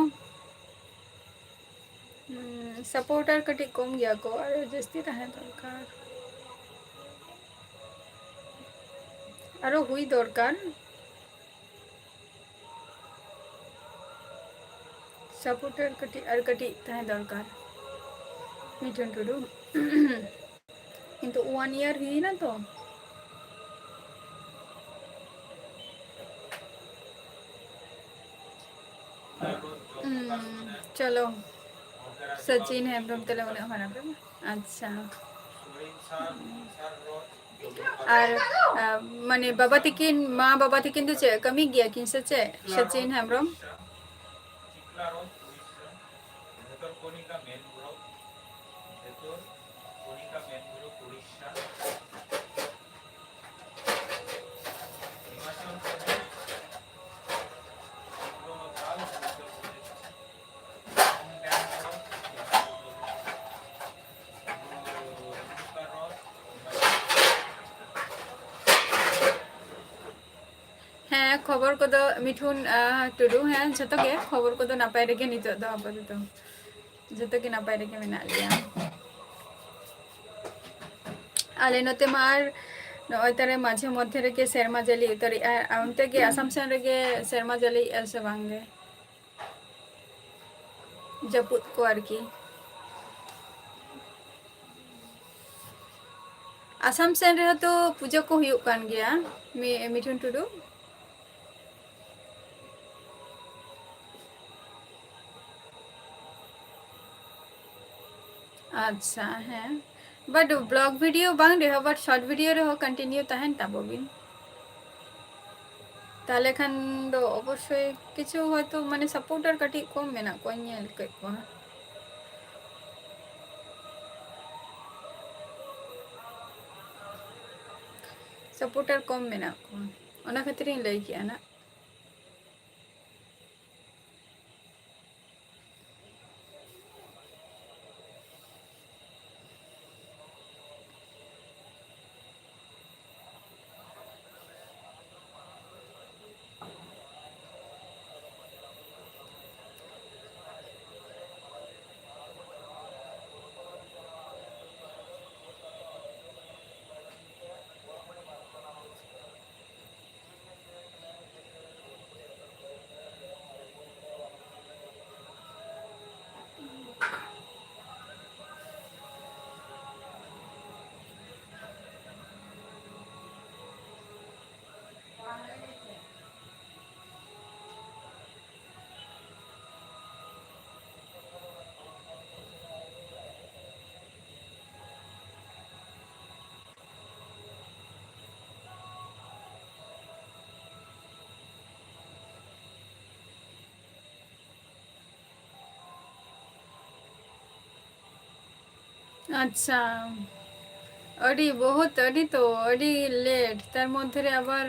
ᱦᱩᱸ, supporter ᱠᱟᱹᱴᱤᱡ ᱠᱚᱢ ᱜᱮᱭᱟ ᱠᱚ, ᱟᱨᱚ ᱡᱟᱹᱥᱛᱤ ᱛᱟᱦᱮᱸ ᱫᱚᱨᱠᱟᱨ, ᱟᱨᱚ ᱦᱩᱭ ᱫᱚᱨᱠᱟᱨ᱾ Supporter ᱠᱟᱹᱴᱤᱡ ᱟᱨ ᱠᱟᱹᱴᱤᱡ ᱛᱟᱦᱮᱸ ᱫᱚᱨᱠᱟᱨ᱾ ᱢᱤᱴᱷᱩᱱ ᱴᱩᱰᱩ᱾ ᱠᱤᱱᱛᱩ one year ᱦᱩᱭᱱᱟ ᱛᱚ᱾ ᱦᱩᱸ, ᱪᱚᱞᱚ᱾ ᱥᱚᱪᱤᱱ ᱦᱮᱢᱵᱨᱚᱢ ᱛᱟᱦᱞᱮ ᱩᱱᱟᱹᱜ ᱠᱷᱚᱱᱟᱜ ᱯᱮ᱾ ᱟᱪᱪᱷᱟ᱾ ᱟᱨ, ᱟ, ᱢᱟᱱᱮ ᱵᱟᱵᱟ ᱛᱤᱠᱤᱱ, ᱢᱟ ᱵᱟᱵᱟ ᱛᱤᱠᱤᱱ ᱫᱚ ᱪᱮᱫ ᱠᱟᱹᱢᱤ ᱜᱮᱭᱟ ᱠᱤᱱ ᱥᱮ ᱪᱮᱫ? ᱥᱚᱪᱤᱱ ᱦᱮᱢᱵᱨᱚᱢ᱾ ᱠᱷᱚᱵᱚᱨ ᱠᱚᱫᱚ ᱢᱤᱴᱷᱩᱱ, ᱟᱸ, ᱴᱩᱰᱩ, ᱦᱮᱸ, ᱡᱷᱚᱛᱚ ᱜᱮ ᱠᱷᱚᱵᱚᱨ ᱠᱚᱫᱚ ᱱᱟᱯᱟᱭ ᱨᱮᱜᱮ ᱱᱤᱛᱚᱜ ᱫᱚ ᱟᱯᱟᱛᱚᱛᱚ᱾ ᱡᱷᱚᱛᱚ ᱜᱮ ᱱᱟᱯᱟᱭ ᱨᱮᱜᱮ ᱢᱮᱱᱟᱜ ᱞᱮᱭᱟ᱾ ᱟᱞᱮ ᱱᱚᱛᱮ ᱢᱟ ᱟᱨ ᱱᱚᱜᱼᱚᱭ ᱛᱟᱨᱮ ᱢᱟᱡᱷᱮ ᱢᱚᱫᱽᱫᱷᱮ ᱨᱮᱜᱮ ᱥᱮᱨᱢᱟ ᱡᱟᱹᱲᱤ ᱩᱛᱟᱹᱨᱮᱜᱼᱟ᱾ ᱟᱨ ᱚᱱᱛᱮ ᱜᱮ ᱟᱥᱟᱢ ᱥᱮᱱ ᱨᱮᱜᱮ ᱥᱮᱨᱢᱟ ᱡᱟᱹᱲᱤᱭᱮᱜᱼᱟ ᱥᱮ ᱵᱟᱝ ᱜᱮ? ᱡᱟᱹᱯᱩᱫ ᱠᱚ ᱟᱨᱠᱤ᱾ ᱟᱥᱟᱢ ᱥᱮᱱ ᱨᱮᱦᱚᱸ ᱛᱚ ᱯᱩᱡᱟᱹ ᱠᱚ ᱦᱩᱭᱩᱜ ᱠᱟᱱ ᱜᱮᱭᱟ, ᱢᱤ-, ᱢᱤᱴᱷᱩᱱ ᱴᱩᱰᱩ? ᱟᱪᱪᱷᱟ, ᱦᱮᱸ, but vlog video ᱵᱟᱝ ᱨᱮᱦᱚᱸ, but short video ᱨᱮᱦᱚᱸ continue ᱛᱟᱦᱮᱱ ᱛᱟᱵᱚ ᱵᱤᱱ᱾ ᱛᱟᱦᱞᱮ ᱠᱷᱟᱱ ᱫᱚ ᱚᱵᱚᱥᱥᱳᱭ ᱠᱤᱪᱷᱩ ᱦᱚᱭᱛᱳ ᱢᱟᱱᱮ supporter ᱠᱟᱹᱴᱤᱡ ᱠᱚᱢ ᱢᱮᱱᱟᱜ ᱠᱚᱣᱟ, ᱤᱧ ᱧᱮᱞ ᱠᱮᱫ ᱠᱚᱣᱟ᱾ Supporter ᱠᱚᱢ ᱢᱮᱱᱟᱜ ᱠᱚᱣᱟ, ᱚᱱᱟ ᱠᱷᱟᱹᱛᱤᱨᱤᱧ ᱞᱟᱹᱭ ᱠᱮᱜᱼᱟ ᱱᱟᱜ᱾ ᱟᱪᱪᱷᱟ, ᱟᱹᱰᱤ ᱵᱚᱦᱩᱛ, ᱟᱹᱰᱤ ᱛᱚ, ᱟᱹᱰᱤ late᱾ ᱛᱟᱨ ᱢᱚᱫᱽᱫᱷᱮ ᱨᱮ ᱟᱵᱟᱨ,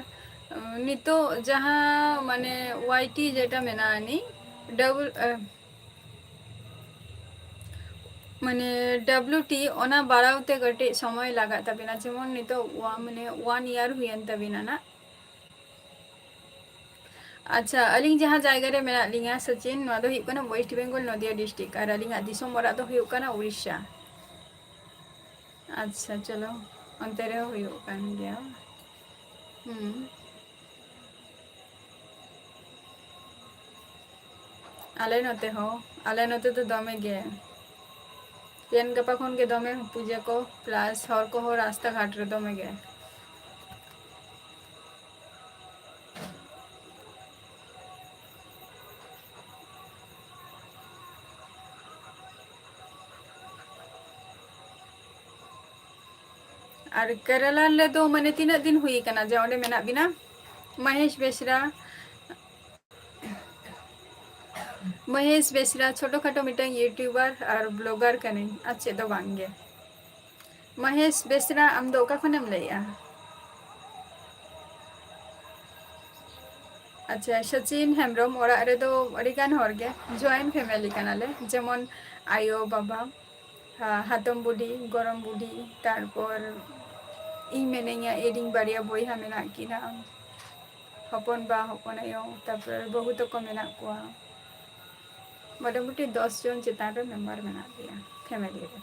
ᱩᱸ, ᱱᱤᱛᱚᱜ ᱡᱟᱦᱟᱸ ᱢᱟᱱᱮ Y T ᱡᱮᱴᱟ ᱢᱮᱱᱟᱜᱼᱟ, ᱱᱤ double, ᱮ, ᱢᱟᱱᱮ W T, ᱚᱱᱟ ᱵᱟᱲᱟᱣ ᱛᱮ ᱠᱟᱹᱴᱤᱡ ᱥᱚᱢᱚᱭ ᱞᱟᱜᱟᱜ ᱛᱟᱵᱤᱱᱟ᱾ ᱡᱮᱢᱚᱱ ᱱᱤᱛᱚᱜ ᱣᱟ-, ᱢᱟᱱᱮ one year ᱦᱩᱭᱮᱱ ᱛᱟᱵᱤᱱᱟ ᱱᱟᱜ᱾ ᱟᱪᱪᱷᱟ, ᱟᱹᱞᱤᱧ ᱡᱟᱦᱟᱸ ᱡᱟᱭᱜᱟ ᱨᱮ ᱢᱮᱱᱟᱜ ᱞᱤᱧᱟ ᱥᱚᱪᱤᱱ, ᱱᱚᱣᱟ ᱫᱚ ᱦᱩᱭᱩᱜ ᱠᱟᱱᱟ West Bengal, ᱱᱚᱫᱤᱭᱟ district, ᱟᱨ ᱟᱹᱞᱤᱧᱟᱜ ᱫᱤᱥᱚᱢ ᱚᱲᱟᱜ ᱫᱚ ᱦᱩᱭᱩᱜ ᱠᱟᱱᱟ ᱩᱲᱤᱥᱥᱟ᱾ ᱟᱪᱪᱷᱟ, ᱪᱚᱞᱚ, ᱚᱱᱛᱮ ᱨᱮᱦᱚᱸ ᱦᱩᱭᱩᱜ ᱠᱟᱱ ᱜᱮᱭᱟ᱾ ᱦᱩᱸ᱾ ᱟᱞᱮ ᱱᱚᱛᱮ ᱦᱚᱸ, ᱟᱞᱮ ᱱᱚᱛᱮ ᱫᱚ ᱫᱚᱢᱮ ᱜᱮ᱾ ᱛᱮᱦᱮᱧ ᱜᱟᱯᱟ ᱠᱷᱚᱱ ᱜᱮ ᱫᱚᱢᱮ ᱯᱩᱡᱟᱹ ᱠᱚ, plus ᱦᱚᱲ ᱠᱚᱦᱚᱸ ᱨᱟᱥᱛᱟ ᱜᱷᱟᱴ ᱨᱮ ᱫᱚᱢᱮ ᱜᱮ᱾ ᱟᱨ ᱠᱮᱨᱟᱞᱟ ᱨᱮᱫᱚ ᱢᱟᱱᱮ ᱛᱤᱱᱟᱹᱜ ᱫᱤᱱ ᱦᱩᱭ ᱟᱠᱟᱱᱟ ᱡᱮ ᱚᱸᱰᱮ ᱢᱮᱱᱟᱜ ᱵᱤᱱᱟ? ᱢᱚᱦᱮᱥ ᱵᱮᱥᱨᱟ, ᱢᱚᱦᱮᱥ ᱵᱮᱥᱨᱟ ᱪᱷᱳᱴᱳ ᱠᱷᱟᱴᱳ ᱢᱤᱫᱴᱟᱝ YouTuber ᱟᱨ blogger ᱠᱟᱹᱱᱟᱹᱧ, ᱟᱨ ᱪᱮᱫ ᱫᱚ ᱵᱟᱝ ᱜᱮ᱾ ᱢᱚᱦᱮᱥ ᱵᱮᱥᱨᱟ, ᱟᱢ ᱫᱚ ᱚᱠᱟ ᱠᱷᱚᱱᱮᱢ ᱞᱟᱹᱭᱮᱜᱼᱟ? ᱟᱪᱪᱷᱟ, ᱥᱚᱪᱤᱱ ᱦᱮᱢᱵᱨᱚᱢ ᱚᱲᱟᱜ ᱨᱮᱫᱚ ᱟᱹᱰᱤ ᱜᱟᱱ ᱦᱚᱲ ᱜᱮ, joint family ᱠᱟᱱᱟᱞᱮ, ᱡᱮᱢᱚᱱ ᱟᱭᱳ, ᱵᱟᱵᱟ, ᱦᱟ-, ᱦᱟᱛᱚᱢ ᱵᱩᱰᱷᱤ, ᱜᱚᱨᱚᱢ ᱵᱩᱰᱷᱤ, ᱛᱟᱨᱯᱚᱨ ᱤᱧ ᱢᱮᱱᱟᱹᱧᱟ, ᱤᱧ ᱵᱟᱨᱭᱟ ᱵᱚᱭᱦᱟ ᱢᱮᱱᱟᱜ ᱠᱤᱱᱟ, ᱦᱚᱯᱚᱱ ᱵᱟ, ᱦᱚᱯᱚᱱ ᱟᱭᱳ, ᱛᱟᱨᱯᱚᱨ ᱵᱟᱹᱦᱩ ᱛᱟᱠᱚ ᱢᱮᱱᱟᱜ ᱠᱚᱣᱟ᱾ ᱢᱚᱴᱟᱢᱩᱴᱤ ᱫᱚᱥ ᱡᱚᱱ ᱪᱮᱛᱟᱱ ᱨᱮ member ᱢᱮᱱᱟᱜ ᱞᱮᱭᱟ family ᱨᱮ᱾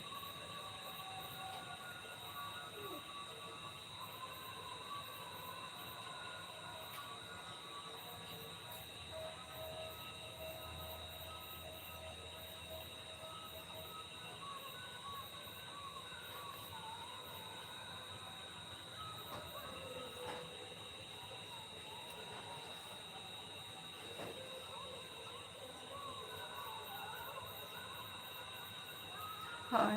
ᱦᱳᱭ᱾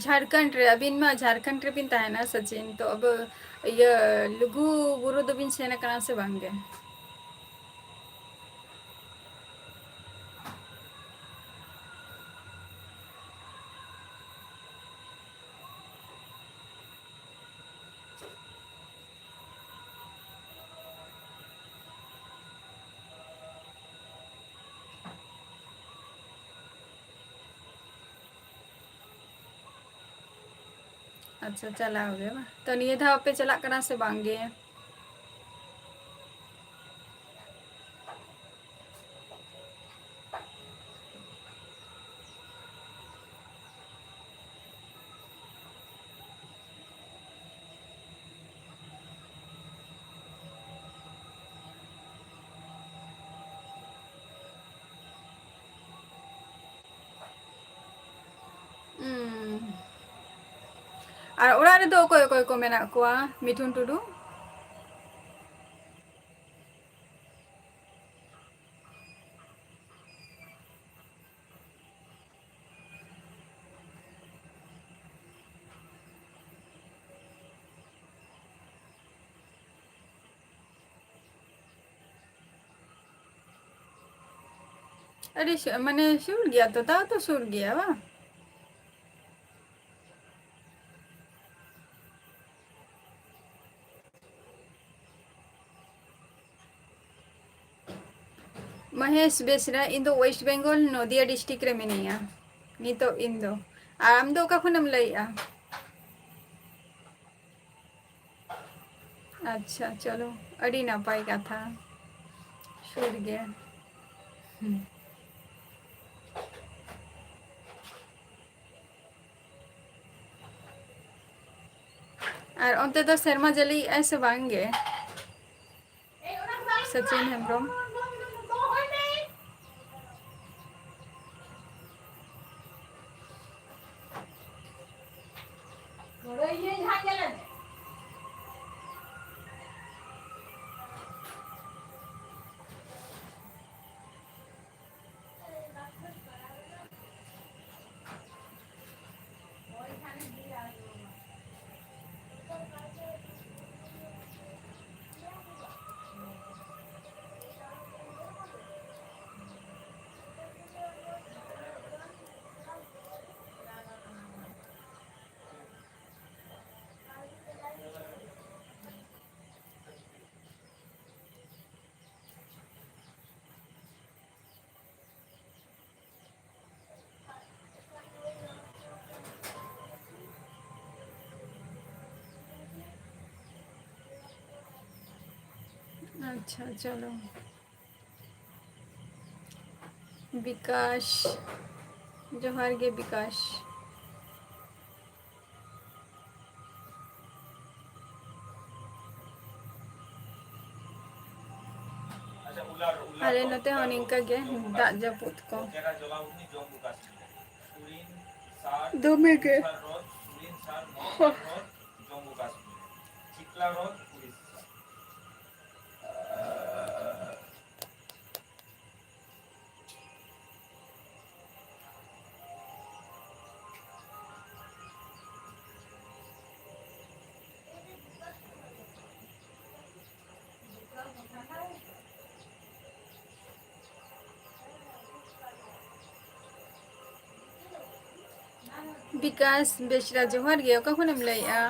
ᱡᱷᱟᱲᱠᱷᱚᱸᱰ ᱨᱮ, ᱟᱹᱵᱤᱱ ᱢᱟ ᱡᱷᱟᱲᱠᱷᱚᱸᱰ ᱨᱮᱵᱤᱱ ᱛᱟᱦᱮᱱᱟ ᱥᱚᱪᱤᱱ, ᱛᱚ ᱟᱵᱚ ᱤᱭᱟᱹ ᱞᱩᱜᱩ ᱵᱩᱨᱩ ᱫᱚᱵᱤᱱ ᱥᱮᱱ ᱟᱠᱟᱱᱟ ᱥᱮ ᱵᱟᱝ ᱜᱮ? ᱟᱪᱪᱷᱟ, ᱪᱟᱞᱟᱣ ᱜᱮ ᱵᱟᱝ? ᱛᱚ, ᱱᱤᱭᱟᱹ ᱫᱷᱟᱣ ᱯᱮ ᱪᱟᱞᱟᱜ ᱠᱟᱱᱟ ᱥᱮ ᱵᱟᱝ ᱜᱮ? ᱦᱩᱸ᱾ ᱟᱨ ᱚᱲᱟᱜ ᱨᱮᱫᱚ ᱚᱠᱚᱭ ᱚᱠᱚᱭ ᱠᱚ ᱢᱮᱱᱟᱜ ᱠᱚᱣᱟ? ᱢᱤᱴᱷᱩᱱ ᱴᱩᱰᱩ᱾ ᱟᱹᱰᱤ ᱥᱩ-, ᱢᱟᱱᱮ ᱥᱩᱨ ᱜᱮᱭᱟ ᱛᱚ, ᱛᱟᱣ ᱛᱚ ᱥᱩᱨ ᱜᱮᱭᱟ ᱵᱟᱝ? ᱢᱚᱦᱮᱥ ᱵᱮᱥᱨᱟ, ᱤᱧ ᱫᱚ West Bengal, ᱱᱚᱫᱤᱭᱟ district ᱨᱮ ᱢᱤᱱᱟᱹᱧᱟ ᱱᱤᱛᱚᱜ ᱤᱧ ᱫᱚ᱾ ᱟᱨ ᱟᱢ ᱫᱚ ᱚᱠᱟ ᱠᱷᱚᱱᱮᱢ ᱞᱟᱹᱭᱮᱜᱼᱟ? ᱟᱪᱪᱷᱟ, ᱪᱚᱞᱚ, ᱟᱹᱰᱤ ᱱᱟᱯᱟᱭ ᱠᱟᱛᱷᱟ, ᱥᱩᱨ ᱜᱮ᱾ ᱦᱩᱸ᱾ ᱟᱨ ᱚᱱᱛᱮ ᱫᱚ ᱥᱮᱨᱢᱟ ᱡᱟᱹᱲᱤᱭᱮᱜᱼᱟᱭ ᱥᱮ ᱵᱟᱝ ᱜᱮ? ᱥᱚᱪᱤᱱ ᱦᱮᱢᱵᱨᱚᱢ᱾ ᱟᱪᱪᱷᱟ, ᱪᱚᱞᱚ᱾ ᱵᱤᱠᱟᱥ, ᱡᱚᱦᱟᱨ ᱜᱮ ᱵᱤᱠᱟᱥ᱾ ᱟᱞᱮ ᱱᱚᱛᱮ ᱦᱚᱸ ᱱᱤᱝᱠᱟ ᱜᱮ ᱫᱟᱜ ᱡᱟᱹᱯᱩᱫ ᱠᱚ᱾ ᱫᱚᱢᱮ ᱜᱮ᱾ ᱵᱤᱠᱟᱥ ᱵᱮᱥᱨᱟ, ᱡᱚᱦᱟᱨ ᱜᱮ, ᱚᱠᱟ ᱠᱷᱚᱱᱮᱢ ᱞᱟᱹᱭᱮᱜᱼᱟ?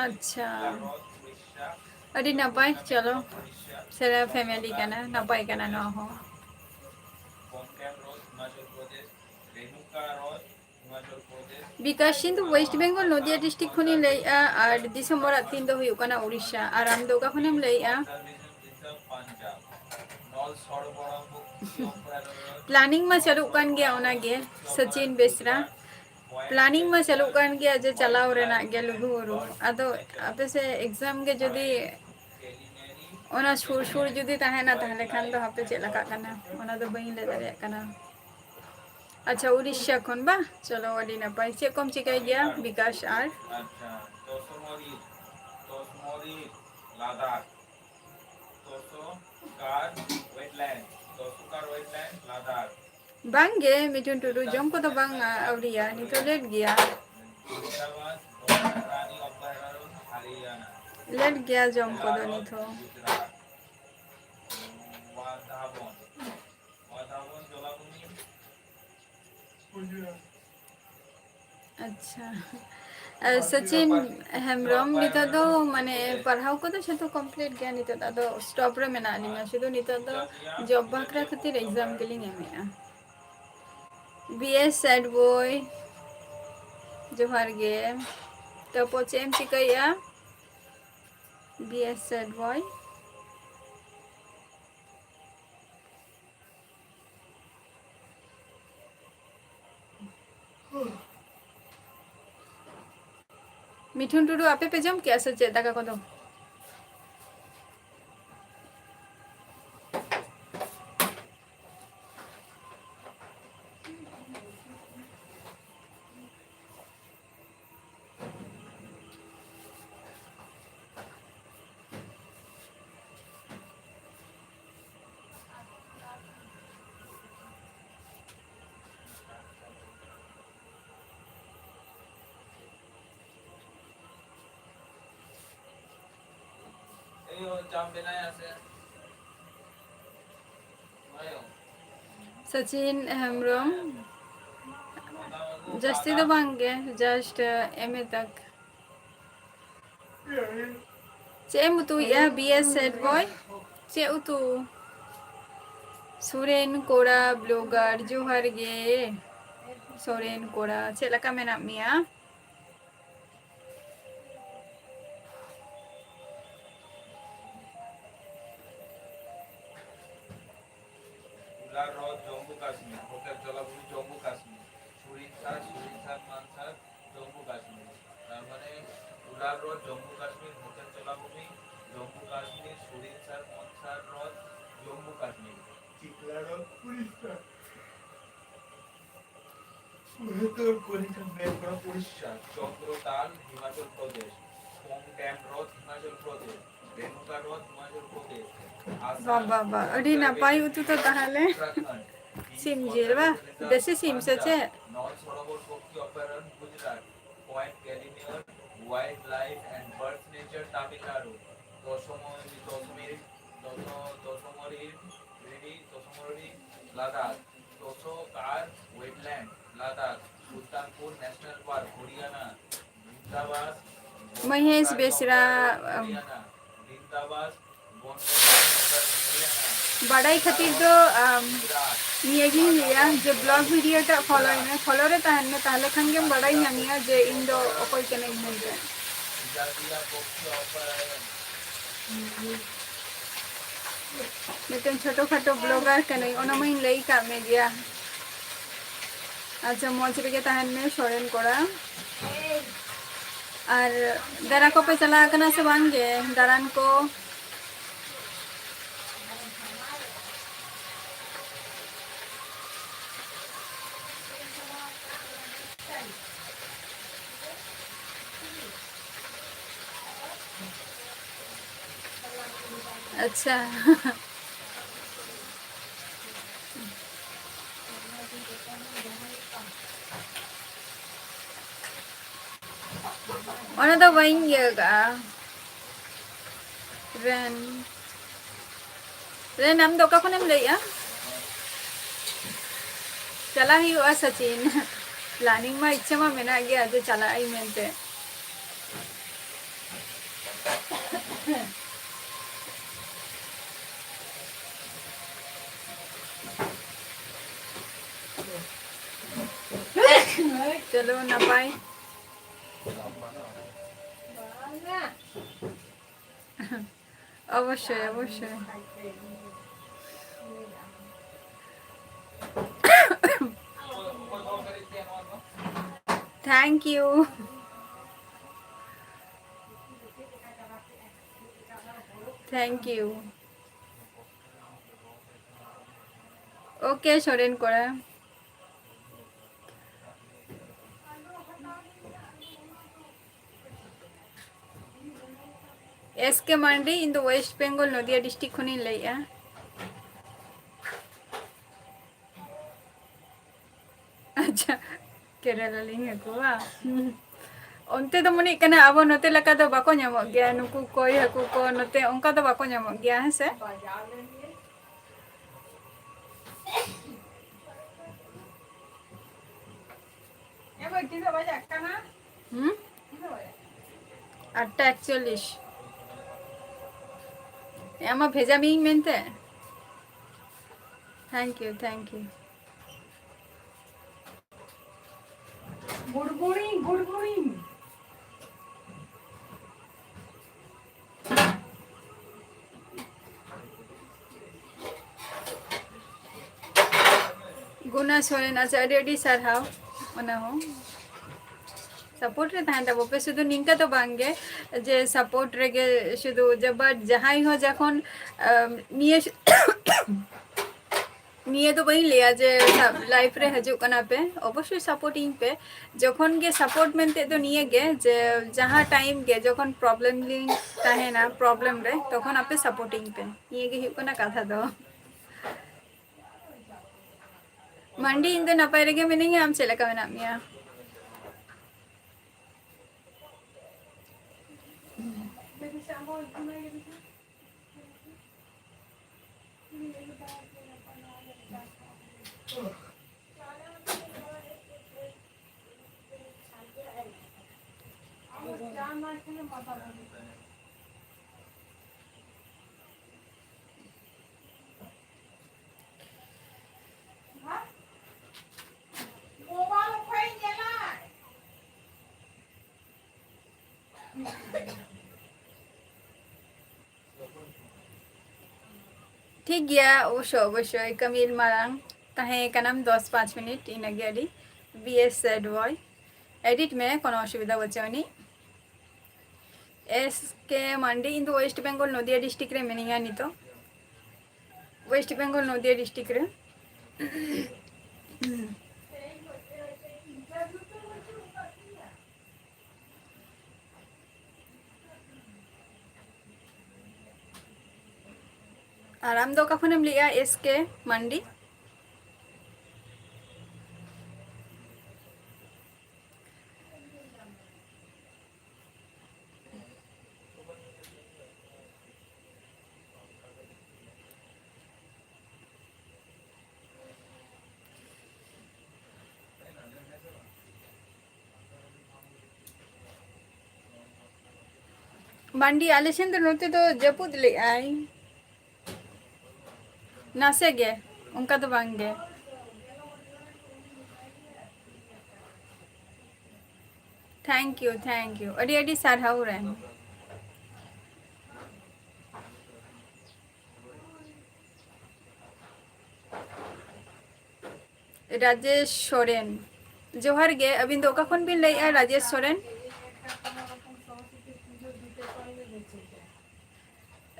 ᱟᱪᱪᱷᱟ, ᱟᱹᱰᱤ ᱱᱟᱯᱟᱭ᱾ ᱪᱚᱞᱚ, ᱥᱮᱬᱟ ᱯᱷᱮᱢᱮᱞᱤ ᱠᱟᱱᱟ, ᱱᱟᱯᱟᱭ ᱠᱟᱱᱟ ᱱᱚᱣᱟ ᱦᱚᱸ᱾ ᱵᱤᱠᱟᱥ, ᱤᱧ ᱫᱚ ᱳᱭᱮᱥᱴ ᱵᱮᱝᱜᱚᱞ, ᱱᱚᱫᱤᱭᱟ ᱰᱤᱥᱴᱨᱤᱠᱴ ᱠᱷᱚᱱᱤᱧ ᱞᱟᱹᱭᱮᱫᱼᱟ, ᱟᱨ ᱫᱤᱥᱚᱢ ᱚᱲᱟᱜ ᱛᱤᱧ ᱫᱚ ᱦᱩᱭᱩᱜ ᱠᱟᱱᱟ ᱩᱲᱤᱥᱥᱟ᱾ ᱟᱨ ᱟᱢ ᱫᱚ ᱚᱠᱟ ᱠᱷᱚᱱᱮᱢ ᱞᱟᱹᱭᱮᱫᱼᱟ? ᱯᱞᱟᱱᱤᱝ ᱢᱟ ᱪᱟᱹᱞᱩᱜ ᱠᱟᱱ ᱜᱮᱭᱟ, ᱚᱱᱟᱜᱮ ᱥᱚᱪᱤᱱ ᱵᱮᱥᱨᱟ᱾ ᱯᱞᱟᱱᱤᱝ ᱢᱟ ᱪᱟᱹᱞᱩᱜ ᱠᱟᱱ ᱜᱮᱭᱟ ᱡᱮ ᱪᱟᱞᱟᱣ ᱨᱮᱱᱟᱜ ᱜᱮ ᱞᱩᱜᱩᱵᱩᱨᱩ᱾ ᱟᱫᱚ ᱟᱯᱮ ᱥᱮᱫ ᱮᱠᱡᱟᱢ ᱜᱮ ᱡᱩᱫᱤ ᱚᱱᱟ ᱥᱩᱨ ᱥᱩᱨ ᱡᱩᱫᱤ ᱛᱟᱦᱮᱱᱟ, ᱛᱟᱦᱞᱮ ᱠᱷᱟᱱ ᱫᱚ ᱦᱟᱯᱮ ᱪᱮᱫ ᱞᱮᱠᱟᱜ ᱠᱟᱱᱟ, ᱚᱱᱟ ᱫᱚ ᱵᱟᱹᱧ ᱞᱟᱹᱭ ᱫᱟᱲᱮᱭᱟᱜ ᱠᱟᱱᱟ᱾ ᱟᱪᱪᱷᱟ, ᱩᱲᱤᱥᱥᱟ ᱠᱷᱚᱱ ᱵᱟ? ᱪᱚᱞᱚ, ᱟᱹᱰᱤ ᱱᱟᱯᱟᱭ᱾ ᱪᱮᱫ ᱠᱚᱢ ᱪᱤᱠᱟᱹᱭ ᱜᱮᱭᱟ ᱵᱤᱠᱟᱥ ᱟᱨ? ᱟᱪᱪᱷᱟ, ᱛᱚᱥᱚ ᱢᱚᱨᱤᱪ, ᱛᱚᱥᱚ ᱢᱚᱨᱤᱪ, ᱞᱟᱫᱟᱠᱷ, ᱛᱚᱥᱚ ᱠᱟᱨ ᱣᱮᱴᱞᱮᱱᱰ, ᱛᱚᱥᱚ ᱠᱟᱨ ᱣᱮᱴᱞᱮᱱᱰ, ᱞᱟᱫᱟᱠᱷ᱾ ᱵᱟᱝ ᱜᱮ, ᱢᱤᱴᱷᱩᱱ ᱴᱩᱰᱩ, ᱡᱚᱢ ᱠᱚᱫᱚ ᱵᱟᱝ ᱟᱹᱣᱨᱤᱭᱟ, ᱱᱤᱛᱚᱜ ᱞᱮᱴ ᱜᱮᱭᱟ᱾ ᱞᱮᱴ ᱜᱮᱭᱟ ᱡᱚᱢ ᱠᱚᱫᱚ ᱱᱤᱛ ᱦᱚᱸ᱾ ᱚᱣᱟᱨᱫᱷᱟᱵᱚᱱ, ᱚᱣᱟᱨᱫᱷᱟᱵᱚᱱ ᱡᱚᱞᱟᱵᱷᱩᱢᱤ᱾ ᱟᱪᱪᱷᱟ᱾ ᱟᱨ ᱥᱚᱪᱤᱱ ᱦᱮᱢᱵᱨᱚᱢ, ᱱᱤᱛᱚᱜ ᱫᱚ ᱢᱟᱱᱮ ᱯᱟᱲᱦᱟᱣ ᱠᱚᱫᱚ ᱡᱷᱚᱛᱚ complete ᱜᱮᱭᱟ, ᱱᱤᱛᱚᱜ ᱫᱚ ᱟᱫᱚ stop ᱨᱮ ᱢᱮᱱᱟᱜ ᱞᱤᱧᱟ, ᱥᱩᱫᱷᱩ ᱱᱤᱛᱚᱜ ᱫᱚ job ᱵᱟᱠᱷᱨᱟ ᱠᱷᱟᱹᱛᱤᱨ exam ᱜᱮᱞᱤᱧ ᱮᱢᱮᱫᱼᱟ᱾ ᱵᱤ ᱮᱥ sad boy, ᱡᱚᱦᱟᱨ ᱜᱮ᱾ ᱛᱟᱨᱯᱚᱨ ᱪᱮᱫ ᱮᱢ ᱪᱤᱠᱟᱹᱭᱮᱫᱼᱟ? B S sad boy᱾ Mithun Tudu, ᱟᱯᱮ ᱯᱮ ᱡᱚᱢ ᱠᱮᱜᱼᱟ ᱥᱮ ᱪᱮᱫ ᱫᱟᱠᱟ ᱠᱚᱫᱚ? ᱥᱚᱪᱤᱱ ᱦᱮᱢᱵᱨᱚᱢ, ᱡᱟᱹᱥᱛᱤ ᱫᱚ ᱵᱟᱝ ᱜᱮ, just, ᱮᱢ ᱮ ᱛᱟᱠ᱾ ᱪᱮᱫ ᱮᱢ ᱩᱛᱩᱭᱮᱫᱼᱟ ᱵᱤ ᱮᱥ sad boy? ᱪᱮᱫ ᱩᱛᱩ? ᱥᱚᱨᱮᱱ ᱠᱚᱲᱟ blogger, ᱡᱚᱦᱟᱨ ᱜᱮ᱾ ᱥᱚᱨᱮᱱ ᱠᱚᱲᱟ, ᱪᱮᱫ ᱞᱮᱠᱟ ᱢᱮᱱᱟᱜ ᱢᱮᱭᱟ? উলার হ্রদ জম্মু কাশ্মীর, হোটেল জলাভূমি জম্মু কাশ্মীর, সুরিনসার, সুরিনসার মানসার জম্মু কাশ্মীর। তার মানে উলার হ্রদ জম্মু কাশ্মীর, হোটেল জলাভূমি জম্মু কাশ্মীর, সুরিনসার মনসার হ্রদ জম্মু কাশ্মীর, চিকলা হ্রদ উড়িষ্যা। উত্তর কলিকাতা, মেঘনা উড়িষ্যা, চন্দ্রতাল হিমাচল প্রদেশ, ফোংড্যাম হ্রদ হিমাচল প্রদেশ, রেণুকা হ্রদ হিমাচল প্রদেশ, আসাম, বাহ, বাহ, বাহ, আডি নাপাই উতু তো তাহলে। উত্তরাখণ্ড, সিম জিল, বাহ, দেশি সিম সে পাঞ্জাব, নল সরোবর পক্ষী অভয়ারণ্য Gujarat, point Calimere wildlife and birds nature Tamil Nadu, দশম-, দশমীর, দশ-, দশমরির রেডি, দশমরি লাদাখ, তোষক আর ওয়েটল্যান্ড লাদাখ, ᱢᱚᱦᱮᱥ ᱵᱮᱥᱨᱟ, ᱟᱢ, ᱵᱟᱰᱟᱭ ᱠᱷᱟᱹᱛᱤᱨ ᱫᱚ, ᱟᱢ, ᱱᱤᱭᱟᱹᱜᱤᱧ ᱞᱟᱹᱭᱟ ᱡᱮ vlog video ᱴᱟᱜ follow ᱭ ᱢᱮ, follow ᱨᱮ ᱛᱟᱦᱮᱱ ᱢᱮ, ᱛᱟᱦᱞᱮ ᱠᱷᱟᱱ ᱜᱮᱢ ᱵᱟᱰᱟᱭ ᱧᱟᱢᱮᱭᱟ ᱡᱮ ᱤᱧ ᱫᱚ ᱚᱠᱚᱭ ᱠᱟᱹᱱᱟᱹᱧ ᱢᱮᱱᱛᱮ᱾ ᱢᱤᱫᱴᱮᱱ ᱪᱷᱳᱴᱳ ᱠᱷᱟᱴᱳ vlogger ᱠᱟᱹᱱᱟᱹᱧ, ᱚᱱᱟ ᱢᱟᱧ ᱞᱟᱹᱭ ᱠᱟᱜ ᱢᱮ ᱜᱮᱭᱟ᱾ ᱟᱪᱪᱷᱟ, ᱢᱚᱡᱽ ᱨᱮᱜᱮ ᱛᱟᱦᱮᱱ ᱢᱮ ᱥᱚᱨᱮᱱ ᱠᱚᱲᱟ᱾ ᱟᱨ ᱫᱟᱬᱟ ᱠᱚᱯᱮ ᱪᱟᱞᱟᱣ ᱟᱠᱟᱱᱟ ᱥᱮ ᱵᱟᱝ ᱜᱮ, ᱫᱟᱬᱟᱱ ᱠᱚ? ᱟᱪᱪᱷᱟ᱾ ᱚᱱᱟ ᱫᱚ ᱵᱟᱹᱧ ᱤᱭᱟᱹ ᱠᱟᱜᱼᱟ᱾ ᱨᱮᱱ, ᱨᱮᱱ, ᱟᱢ ᱫᱚ ᱚᱠᱟ ᱠᱷᱚᱱᱮᱢ ᱞᱟᱹᱭᱮᱜᱼᱟ? ᱪᱟᱞᱟᱜ ᱦᱩᱭᱩᱜᱼᱟ ᱥᱟᱪᱤᱱ᱾ Planning ᱢᱟ, ᱤᱪᱪᱷᱟᱹ ᱢᱟ ᱢᱮᱱᱟᱜ ᱜᱮᱭᱟ ᱡᱮ ᱪᱟᱞᱟᱜ ᱟᱹᱧ ᱢᱮᱱᱛᱮ᱾ ᱪᱚᱞᱚ, ᱱᱟᱯᱟᱭ᱾ ᱚᱵᱚᱥᱥᱳᱭ, ᱚᱵᱚᱥᱥᱳᱭ᱾ Thank you. Thank you. Okay, Soren ᱠᱚᱲᱟ᱾ S K ᱢᱟᱱᱰᱤ, ᱤᱧ ᱫᱚ West Bengal, ᱱᱚᱫᱤᱭᱟ district ᱠᱷᱚᱱᱤᱧ ᱞᱟᱹᱭᱮᱜᱼᱟ᱾ ᱟᱪᱪᱷᱟ, ᱠᱮᱨᱟᱞᱟ ᱞᱤᱧ ᱦᱟᱹᱠᱩ ᱵᱟᱝ? ᱦᱩᱸ᱾ ᱚᱱᱛᱮ ᱫᱚ ᱢᱚᱱᱮᱜ ᱠᱟᱱᱟ ᱟᱵᱚ ᱱᱚᱛᱮ ᱞᱮᱠᱟ ᱫᱚ ᱵᱟᱠᱚ ᱧᱟᱢᱚᱜ ᱜᱮᱭᱟ, ᱱᱩᱠᱩ ᱠᱚᱭ ᱦᱟᱹᱠᱩ ᱠᱚ ᱱᱚᱛᱮ ᱚᱱᱠᱟ ᱫᱚ ᱵᱟᱠᱚ ᱧᱟᱢᱚᱜ ᱜᱮᱭᱟ, ᱦᱮᱸ ᱥᱮ? ᱦᱩᱸ? ᱟᱴᱴᱟ ᱮᱠᱪᱚᱞᱞᱤᱥ᱾ ᱟᱢ ᱢᱟ ᱵᱷᱮᱡᱟ ᱢᱤᱭᱟᱹᱧ ᱢᱮᱱᱛᱮ᱾ Thank you, thank you. Good morning, good morning. ᱜᱩᱱᱟ ᱥᱚᱨᱮᱱ, ᱟᱪᱪᱷᱟ, ᱟᱹᱰᱤ ᱟᱹᱰᱤ ᱥᱟᱨᱦᱟᱣ᱾ ᱚᱱᱟ ᱦᱚᱸ support ᱨᱮ ᱛᱟᱦᱮᱱ ᱛᱟᱵᱚ ᱯᱮ᱾ ᱥᱩᱫᱷᱩ ᱱᱤᱝᱠᱟ ᱫᱚ ᱵᱟᱝ ᱜᱮ ᱡᱮ support ᱨᱮᱜᱮ ᱥᱩᱫᱷᱩ ᱡᱮ, but ᱡᱟᱦᱟᱸᱭ ᱦᱚᱸ ᱡᱚᱠᱷᱚᱱ, ᱟᱢ, ᱱᱤᱭᱟᱹ ᱱᱤᱭᱟᱹ ᱫᱚ ᱵᱟᱹᱧ ᱞᱟᱹᱭᱟ ᱡᱮ ᱥᱟ-, live ᱨᱮ ᱦᱤᱡᱩᱜ ᱠᱟᱱᱟ ᱯᱮ, ᱚᱵᱚᱥᱥᱳᱭ support ᱤᱧ ᱯᱮ᱾ ᱡᱚᱠᱷᱚᱱ ᱜᱮ support ᱢᱮᱱᱛᱮ ᱫᱚ ᱱᱤᱭᱟᱹ ᱜᱮ ᱡᱮ ᱡᱟᱦᱟᱸ time ᱜᱮ ᱡᱚᱠᱷᱚᱱ problem ᱞᱤᱧ ᱛᱟᱦᱮᱱᱟ, problem ᱨᱮ, ᱛᱚᱠᱷᱚᱱ ᱟᱯᱮ support ᱤᱧ ᱯᱮ᱾ ᱱᱤᱭᱟᱹ ᱜᱮ ᱦᱩᱭᱩᱜ ᱠᱟᱱᱟ ᱠᱟᱛᱷᱟ ᱫᱚ᱾ ᱢᱟᱱᱰᱤ, ᱤᱧ ᱫᱚ ᱱᱟᱯᱟᱭ ᱨᱮᱜᱮ ᱢᱤᱱᱟᱹᱧᱟ, ᱟᱢ ᱪᱮᱫ ᱞᱮᱠᱟ ᱢᱮᱱᱟᱜ ᱢᱮᱭᱟ? ᱴᱷᱤᱠ ᱜᱮᱭᱟ, ᱚᱵᱚᱥᱥᱳᱭ, ᱚᱵᱚᱥᱥᱳᱭ, ᱠᱟᱹᱢᱤ ᱢᱟᱲᱟᱝ ᱛᱟᱦᱮᱸ ᱠᱟᱱᱟᱢ ᱫᱚᱥ ᱯᱟᱸᱪ ᱢᱤᱱᱤᱴ, ᱤᱱᱟᱹᱜᱮ ᱟᱹᱰᱤ ᱵᱮᱥ ᱥᱮᱴ ᱵᱚᱭ᱾ Edit ᱢᱮ, ᱠᱳᱱᱳ ᱚᱥᱩᱵᱤᱫᱷᱟ ᱵᱟᱹᱪᱩᱜ ᱟᱹᱱᱤᱡ᱾ ᱮᱥ ᱠᱮ ᱢᱟᱱᱰᱤ, ᱤᱧ ᱫᱚ West Bengal, ᱱᱚᱫᱤᱭᱟ district ᱨᱮ ᱢᱤᱱᱟᱹᱧᱟ ᱱᱤᱛᱚᱜ᱾ West Bengal, ᱱᱚᱫᱤᱭᱟ district ᱨᱮ᱾ ᱟᱨ ᱟᱢ ᱫᱚ ᱚᱠᱟ ᱠᱷᱚᱱᱮᱢ ᱞᱟᱹᱭᱮᱜᱼᱟ? ᱮᱥ ᱠᱮ ᱢᱟᱱᱰᱤ᱾ ᱢᱟᱱᱰᱤ, ᱟᱞᱮ ᱥᱮᱱ ᱫᱚ ᱱᱚᱛᱮ ᱫᱚ ᱡᱟᱹᱯᱩᱫ ᱞᱮᱜᱼᱟᱭ ᱱᱟᱥᱮ ᱜᱮ, ᱚᱱᱠᱟ ᱫᱚ ᱵᱟᱝ ᱜᱮ᱾ Thank you, thank you. ᱟᱹᱰᱤ ᱟᱹᱰᱤ ᱥᱟᱨᱦᱟᱣ ᱨᱮᱱ᱾ ᱨᱟᱡᱮᱥ ᱥᱚᱨᱮᱱ, ᱡᱚᱦᱟᱨ ᱜᱮ᱾ ᱟᱹᱵᱤᱱ ᱫᱚ ᱚᱠᱟ ᱠᱷᱚᱱ ᱵᱤᱱ ᱞᱟᱹᱭᱮᱫᱼᱟ, ᱨᱟᱡᱮᱥ ᱥᱚᱨᱮᱱ?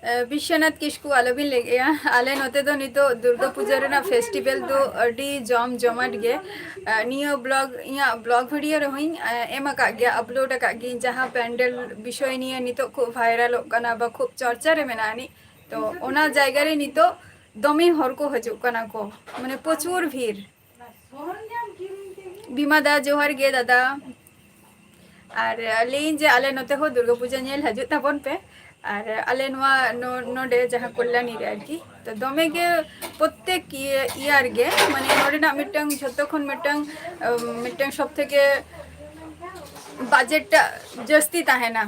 ᱮ, ᱵᱤᱥᱥᱚᱱᱟᱛᱷ ᱠᱤᱥᱠᱩ, ᱟᱞᱚᱵᱤᱱ ᱞᱟᱹᱭᱮᱜᱼᱟ, ᱟᱞᱮ ᱱᱚᱛᱮ ᱫᱚ ᱱᱤᱛᱚᱜ ᱫᱩᱨᱜᱟᱹ ᱯᱩᱡᱟᱹ ᱨᱮᱱᱟᱜ festival ᱫᱚ ᱟᱹᱰᱤ ᱡᱚᱢ ᱡᱚᱢᱟᱴ ᱜᱮ᱾ ᱮ, ᱱᱤᱭᱟᱹ blog, ᱤᱧᱟᱹᱜ blog video ᱨᱮᱦᱚᱸᱧ, ᱮ, ᱮᱢ ᱟᱠᱟᱫ ᱜᱮᱭᱟ, upload ᱟᱠᱟᱫ ᱜᱤᱭᱟᱹᱧ, ᱡᱟᱦᱟᱸ ᱯᱮᱱᱰᱮᱞ ᱵᱤᱥᱚᱭ ᱱᱤᱭᱮ ᱱᱤᱛᱚᱜ ᱠᱷᱩᱵ viralᱚᱜ ᱠᱟᱱᱟ ᱵᱟ ᱠᱷᱩᱵ ᱪᱚᱨᱪᱟ ᱨᱮ ᱢᱮᱱᱟᱜ ᱟᱹᱱᱤᱡ᱾ ᱛᱚ ᱚᱱᱟ ᱡᱟᱭᱜᱟ ᱨᱮ ᱱᱤᱛᱚᱜ ᱫᱚᱢᱮ ᱦᱚᱲ ᱠᱚ ᱦᱤᱡᱩᱜ ᱠᱟᱱᱟ ᱠᱚ, ᱢᱟᱱᱮ ᱯᱨᱚᱪᱩᱨ ᱵᱷᱤᱲ᱾ ᱵᱤᱢᱟ ᱫᱟ, ᱡᱚᱦᱟᱨ ᱜᱮ ᱫᱟᱫᱟ᱾ ᱟᱨ ᱞᱟᱹᱭᱟᱹᱧ ᱡᱮ ᱟᱞᱮ ᱱᱚᱛᱮ ᱦᱚᱸ ᱫᱩᱨᱜᱟᱹ ᱯᱩᱡᱟᱹ ᱧᱮᱞ ᱦᱤᱡᱩᱜ ᱛᱟᱵᱚᱱ ᱯᱮ᱾ ᱟᱨ ᱟᱞᱮ ᱱᱚᱣᱟ ᱱᱚ-, ᱱᱚᱰᱮ ᱡᱟᱦᱟᱸ ᱠᱚᱞᱞᱟᱱᱤ ᱨᱮ ᱟᱨᱠᱤ, ᱛᱚ ᱫᱚᱢᱮ ᱜᱮ ᱯᱨᱚᱛᱛᱮᱠ ᱤᱭᱟᱹ, year ᱜᱮ, ᱢᱟᱱᱮ ᱱᱚᱰᱮᱱᱟᱜ ᱢᱤᱫᱴᱟᱝ ᱡᱷᱚᱛᱚ ᱠᱷᱚᱱ ᱢᱤᱫᱴᱟᱝ, ᱟᱢ, ᱢᱤᱫᱴᱟᱝ ᱥᱚᱵ ᱛᱷᱮᱠᱮ budget ᱴᱟᱜ ᱡᱟᱹᱥᱛᱤ ᱛᱟᱦᱮᱱᱟ᱾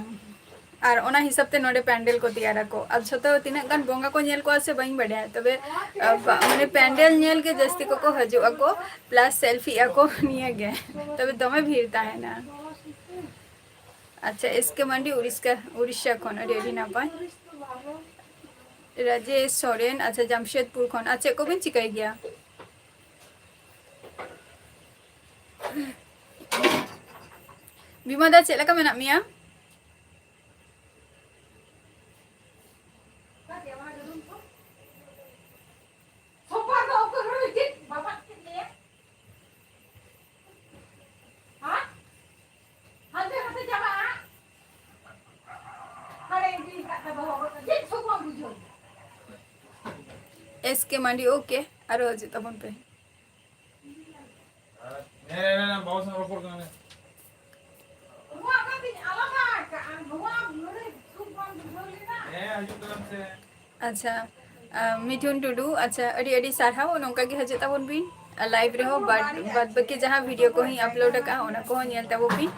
ᱟᱨ ᱚᱱᱟ ᱦᱤᱥᱟᱹᱵ ᱛᱮ ᱱᱚᱰᱮ ᱯᱮᱱᱰᱮᱞ ᱠᱚ ᱛᱮᱭᱟᱨᱟᱠᱚ᱾ ᱟᱨ ᱡᱷᱚᱛᱚ ᱛᱤᱱᱟᱹᱜ ᱜᱟᱱ ᱵᱚᱸᱜᱟ ᱠᱚ ᱧᱮᱞ ᱠᱚᱣᱟ ᱥᱮ ᱵᱟᱹᱧ ᱵᱟᱰᱟᱭᱟ, ᱛᱚᱵᱮ, ᱟ, ᱵᱟ-, ᱢᱟᱱᱮ ᱯᱮᱱᱰᱮᱞ ᱧᱮᱞ ᱜᱮ ᱡᱟᱹᱥᱛᱤ ᱠᱚᱠᱚ ᱦᱤᱡᱩᱜ ᱟᱠᱚ, plus selfie ᱟᱠᱚ ᱱᱤᱭᱟᱹ ᱜᱮ᱾ ᱛᱚᱵᱮ ᱫᱚᱢᱮ ᱵᱷᱤᱲ ᱛᱟᱦᱮᱱᱟ᱾ ᱟᱪᱪᱷᱟ, ᱮᱥ ᱠᱮ ᱢᱟᱱᱰᱤ, ᱩᱲᱤᱥᱥᱟ, ᱩᱲᱤᱥᱥᱟ ᱠᱷᱚᱱ, ᱟᱹᱰᱤ ᱟᱹᱰᱤ ᱱᱟᱯᱟᱭ᱾ ᱨᱟᱡᱮᱥ ᱥᱚᱨᱮᱱ, ᱟᱪᱪᱷᱟ, ᱡᱟᱢᱥᱮᱫᱽᱯᱩᱨ ᱠᱷᱚᱱ᱾ ᱟᱨ ᱪᱮᱫ ᱠᱚᱵᱤᱱ ᱪᱤᱠᱟᱹᱭ ᱜᱮᱭᱟ? ᱵᱤᱢᱟ ᱫᱟ, ᱪᱮᱫ ᱞᱮᱠᱟ ᱢᱮᱱᱟᱜ ᱢᱮᱭᱟ? ᱮᱥ ᱠᱮ ᱢᱟᱱᱰᱤ, OK, ᱟᱨᱚ ᱦᱤᱡᱩᱜ ᱛᱟᱵᱚᱱ ᱯᱮ᱾ ᱦᱮᱸ, ᱦᱮᱸ, ᱦᱮᱸ, ᱵᱟᱹᱵᱩ ᱥᱟᱶ ᱨᱚᱯᱚᱲ ᱠᱟᱱᱟ ᱞᱮ᱾ ᱱᱚᱣᱟ ᱚᱠᱟ ᱵᱤᱱ ᱟᱞᱟᱫᱟ ᱟᱠᱟᱜᱼᱟ? ᱱᱚᱣᱟ ᱱᱚᱰᱮ ᱥᱩᱨ ᱵᱟᱝ ᱵᱩᱡᱷᱟᱹᱣ ᱞᱮᱱᱟ? ᱦᱮᱸ, ᱦᱤᱡᱩᱜ ᱛᱟᱵᱚᱱ ᱯᱮ᱾ ᱟᱪᱪᱷᱟ, ᱟ, ᱢᱤᱴᱷᱩᱱ ᱴᱩᱰᱩ, ᱟᱪᱪᱷᱟ, ᱟᱹᱰᱤ ᱟᱹᱰᱤ ᱥᱟᱨᱦᱟᱣ᱾ ᱱᱚᱝᱠᱟ ᱜᱮ ᱦᱤᱡᱩᱜ ᱛᱟᱵᱚᱱ ᱵᱤᱱ, ᱟ, live ᱨᱮᱦᱚᱸ, ᱵᱟᱫ, ᱵᱟᱫ ᱵᱟᱹᱠᱤ ᱡᱟᱦᱟᱸ video ᱠᱚᱦᱚᱸᱧ upload ᱟᱠᱟᱜᱼᱟ, ᱚᱱᱟ ᱠᱚᱦᱚᱸ ᱧᱮᱞ ᱛᱟᱵᱚ ᱵᱤᱱ᱾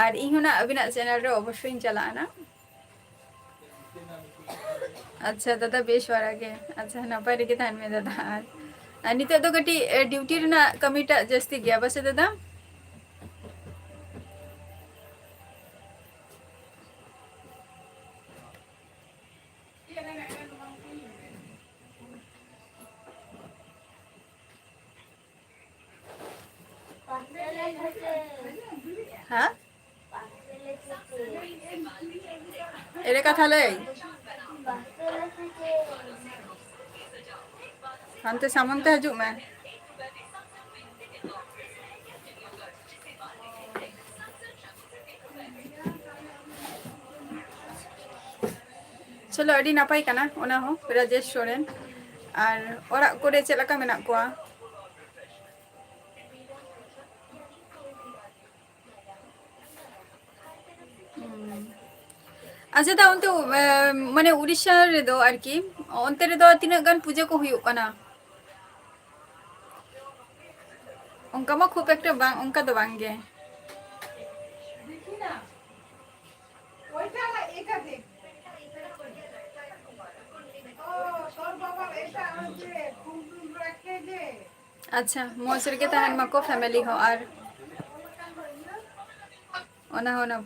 ᱟᱨ ᱤᱧ ᱦᱚᱸ ᱱᱟᱜ ᱟᱹᱵᱤᱱᱟᱜ channel ᱨᱮ ᱚᱵᱚᱥᱥᱳᱭᱤᱧ ᱪᱟᱞᱟᱜᱼᱟ ᱱᱟᱜ᱾ ᱟᱪᱪᱷᱟ ᱫᱟᱫᱟ, ᱵᱮᱥ ᱵᱟᱲᱟ ᱜᱮ᱾ ᱟᱪᱪᱷᱟ, ᱱᱟᱯᱟᱭ ᱨᱮᱜᱮ ᱛᱟᱦᱮᱱ ᱢᱮ ᱫᱟᱫᱟ᱾ ᱟᱨ, ᱟᱨ ᱱᱤᱛᱚᱜ ᱫᱚ ᱠᱟᱹᱴᱤᱡ, ᱮ, ᱰᱤᱭᱩᱴᱤ ᱨᱮᱱᱟᱜ ᱠᱟᱹᱢᱤᱴᱟᱜ ᱡᱟᱹᱥᱛᱤ ᱜᱮᱭᱟ ᱵᱟᱥᱮ ᱫᱟᱫᱟ? ᱦᱮᱸ? ᱮᱲᱮ ᱠᱟᱛᱷᱟ ᱞᱟᱹᱭ᱾ ᱦᱟᱱᱛᱮ ᱥᱟᱢᱟᱝ ᱛᱮ ᱦᱤᱡᱩᱜ ᱢᱮ᱾ ᱪᱚᱞᱚ, ᱟᱹᱰᱤ ᱱᱟᱯᱟᱭ ᱠᱟᱱᱟ ᱚᱱᱟ ᱦᱚᱸ, ᱨᱟᱡᱮᱥ ᱥᱚᱨᱮᱱ᱾ ᱟᱨ ᱚᱲᱟᱜ ᱠᱚᱨᱮ ᱪᱮᱫ ᱞᱮᱠᱟ ᱢᱮᱱᱟᱜ ᱠᱚᱣᱟ? ᱦᱩᱸ᱾ ᱟᱪᱪᱷᱟ ᱫᱟ, ᱚᱱᱛᱮ, ᱮ, ᱢᱟᱱᱮ ᱩᱲᱤᱥᱥᱟ ᱨᱮᱫᱚ ᱟᱨᱠᱤ, ᱚᱱᱛᱮ ᱨᱮᱫᱚ ᱛᱤᱱᱟᱹᱜ ᱜᱟᱱ ᱯᱩᱡᱟᱹ ᱠᱚ ᱦᱩᱭᱩᱜ ᱠᱟᱱᱟ? ᱚᱱᱠᱟ ᱢᱟ ᱠᱷᱩᱵ ᱮᱠᱴᱟ ᱵᱟᱝ, ᱚᱱᱠᱟ ᱫᱚ ᱵᱟᱝ ᱜᱮ᱾ ᱟᱪᱪᱷᱟ, ᱢᱚᱡᱽ ᱨᱮᱜᱮ ᱛᱟᱦᱮᱱ ᱢᱟᱠᱚ family ᱦᱚᱸ᱾ ᱟᱨ ᱚᱱᱟ ᱦᱚᱸ ᱚᱱᱟ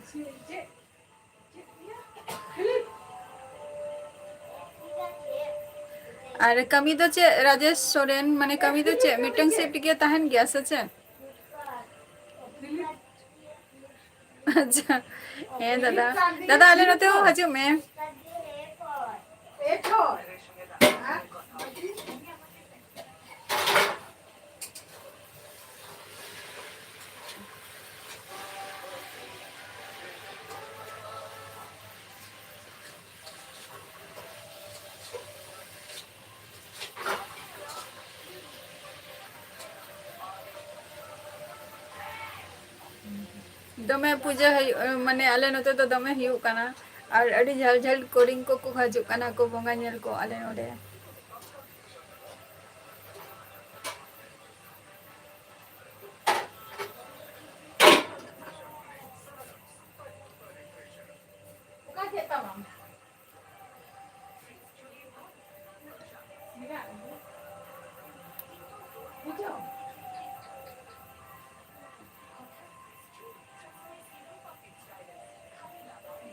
ᱟᱨ ᱠᱟᱹᱢᱤ ᱫᱚ ᱪᱮᱫ, ᱨᱟᱡᱮᱥ ᱥᱚᱨᱮᱱ, ᱢᱟᱱᱮ ᱠᱟᱹᱢᱤ ᱫᱚ ᱪᱮᱫ ᱢᱤᱫᱴᱟᱝ shift ᱜᱮ ᱛᱟᱦᱮᱱ ᱜᱮᱭᱟ ᱥᱮ ᱪᱮᱫ? ᱟᱪᱪᱷᱟ, ᱦᱮᱸ ᱫᱟᱫᱟ, ᱫᱟᱫᱟ ᱟᱞᱮ ᱱᱚᱛᱮ ᱦᱚᱸ ᱦᱤᱡᱩᱜ ᱢᱮ᱾ ᱫᱚᱢᱮ ᱯᱩᱡᱟᱹ ᱦᱩᱭᱩᱜ, ᱢᱟᱱᱮ ᱟᱞᱮ ᱱᱚᱛᱮ ᱫᱚ ᱫᱚᱢᱮ ᱦᱩᱭᱩᱜ ᱠᱟᱱᱟ᱾ ᱟᱨ ᱟᱹᱰᱤ ᱡᱷᱟᱹᱞ ᱡᱷᱟᱹᱞ ᱠᱚᱨᱮᱱ ᱠᱚᱠᱚ ᱦᱤᱡᱩᱜ ᱠᱟᱱᱟ ᱠᱚ ᱵᱚᱸᱜᱟ ᱧᱮᱞ ᱠᱚ ᱟᱞᱮ ᱱᱚᱰᱮ᱾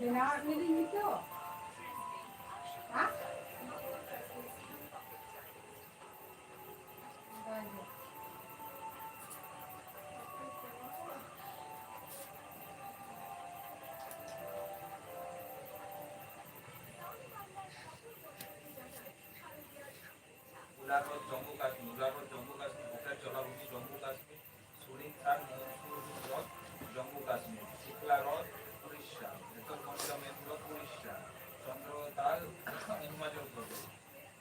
ᱵᱮᱱᱟᱣᱟᱜ ᱢᱮᱫᱩᱧ ᱱᱤᱛᱚᱜ? ᱦᱮᱸ? উলার হ্রদ জম্মু কাশ্মীর, উলার হ্রদ জম্মু কাশ্মীর, ভোটের জলাভূমি জম্মু কাশ্মীর, সুরিনসার মনসুর হ্রদ জম্মু কাশ্মীর, শিখলা হ্রদ উড়িষ্যা, ভেতর পঞ্চমেন হ্রদ উড়িষ্যা, চন্দ্রতাল হিমাচল প্রদেশ,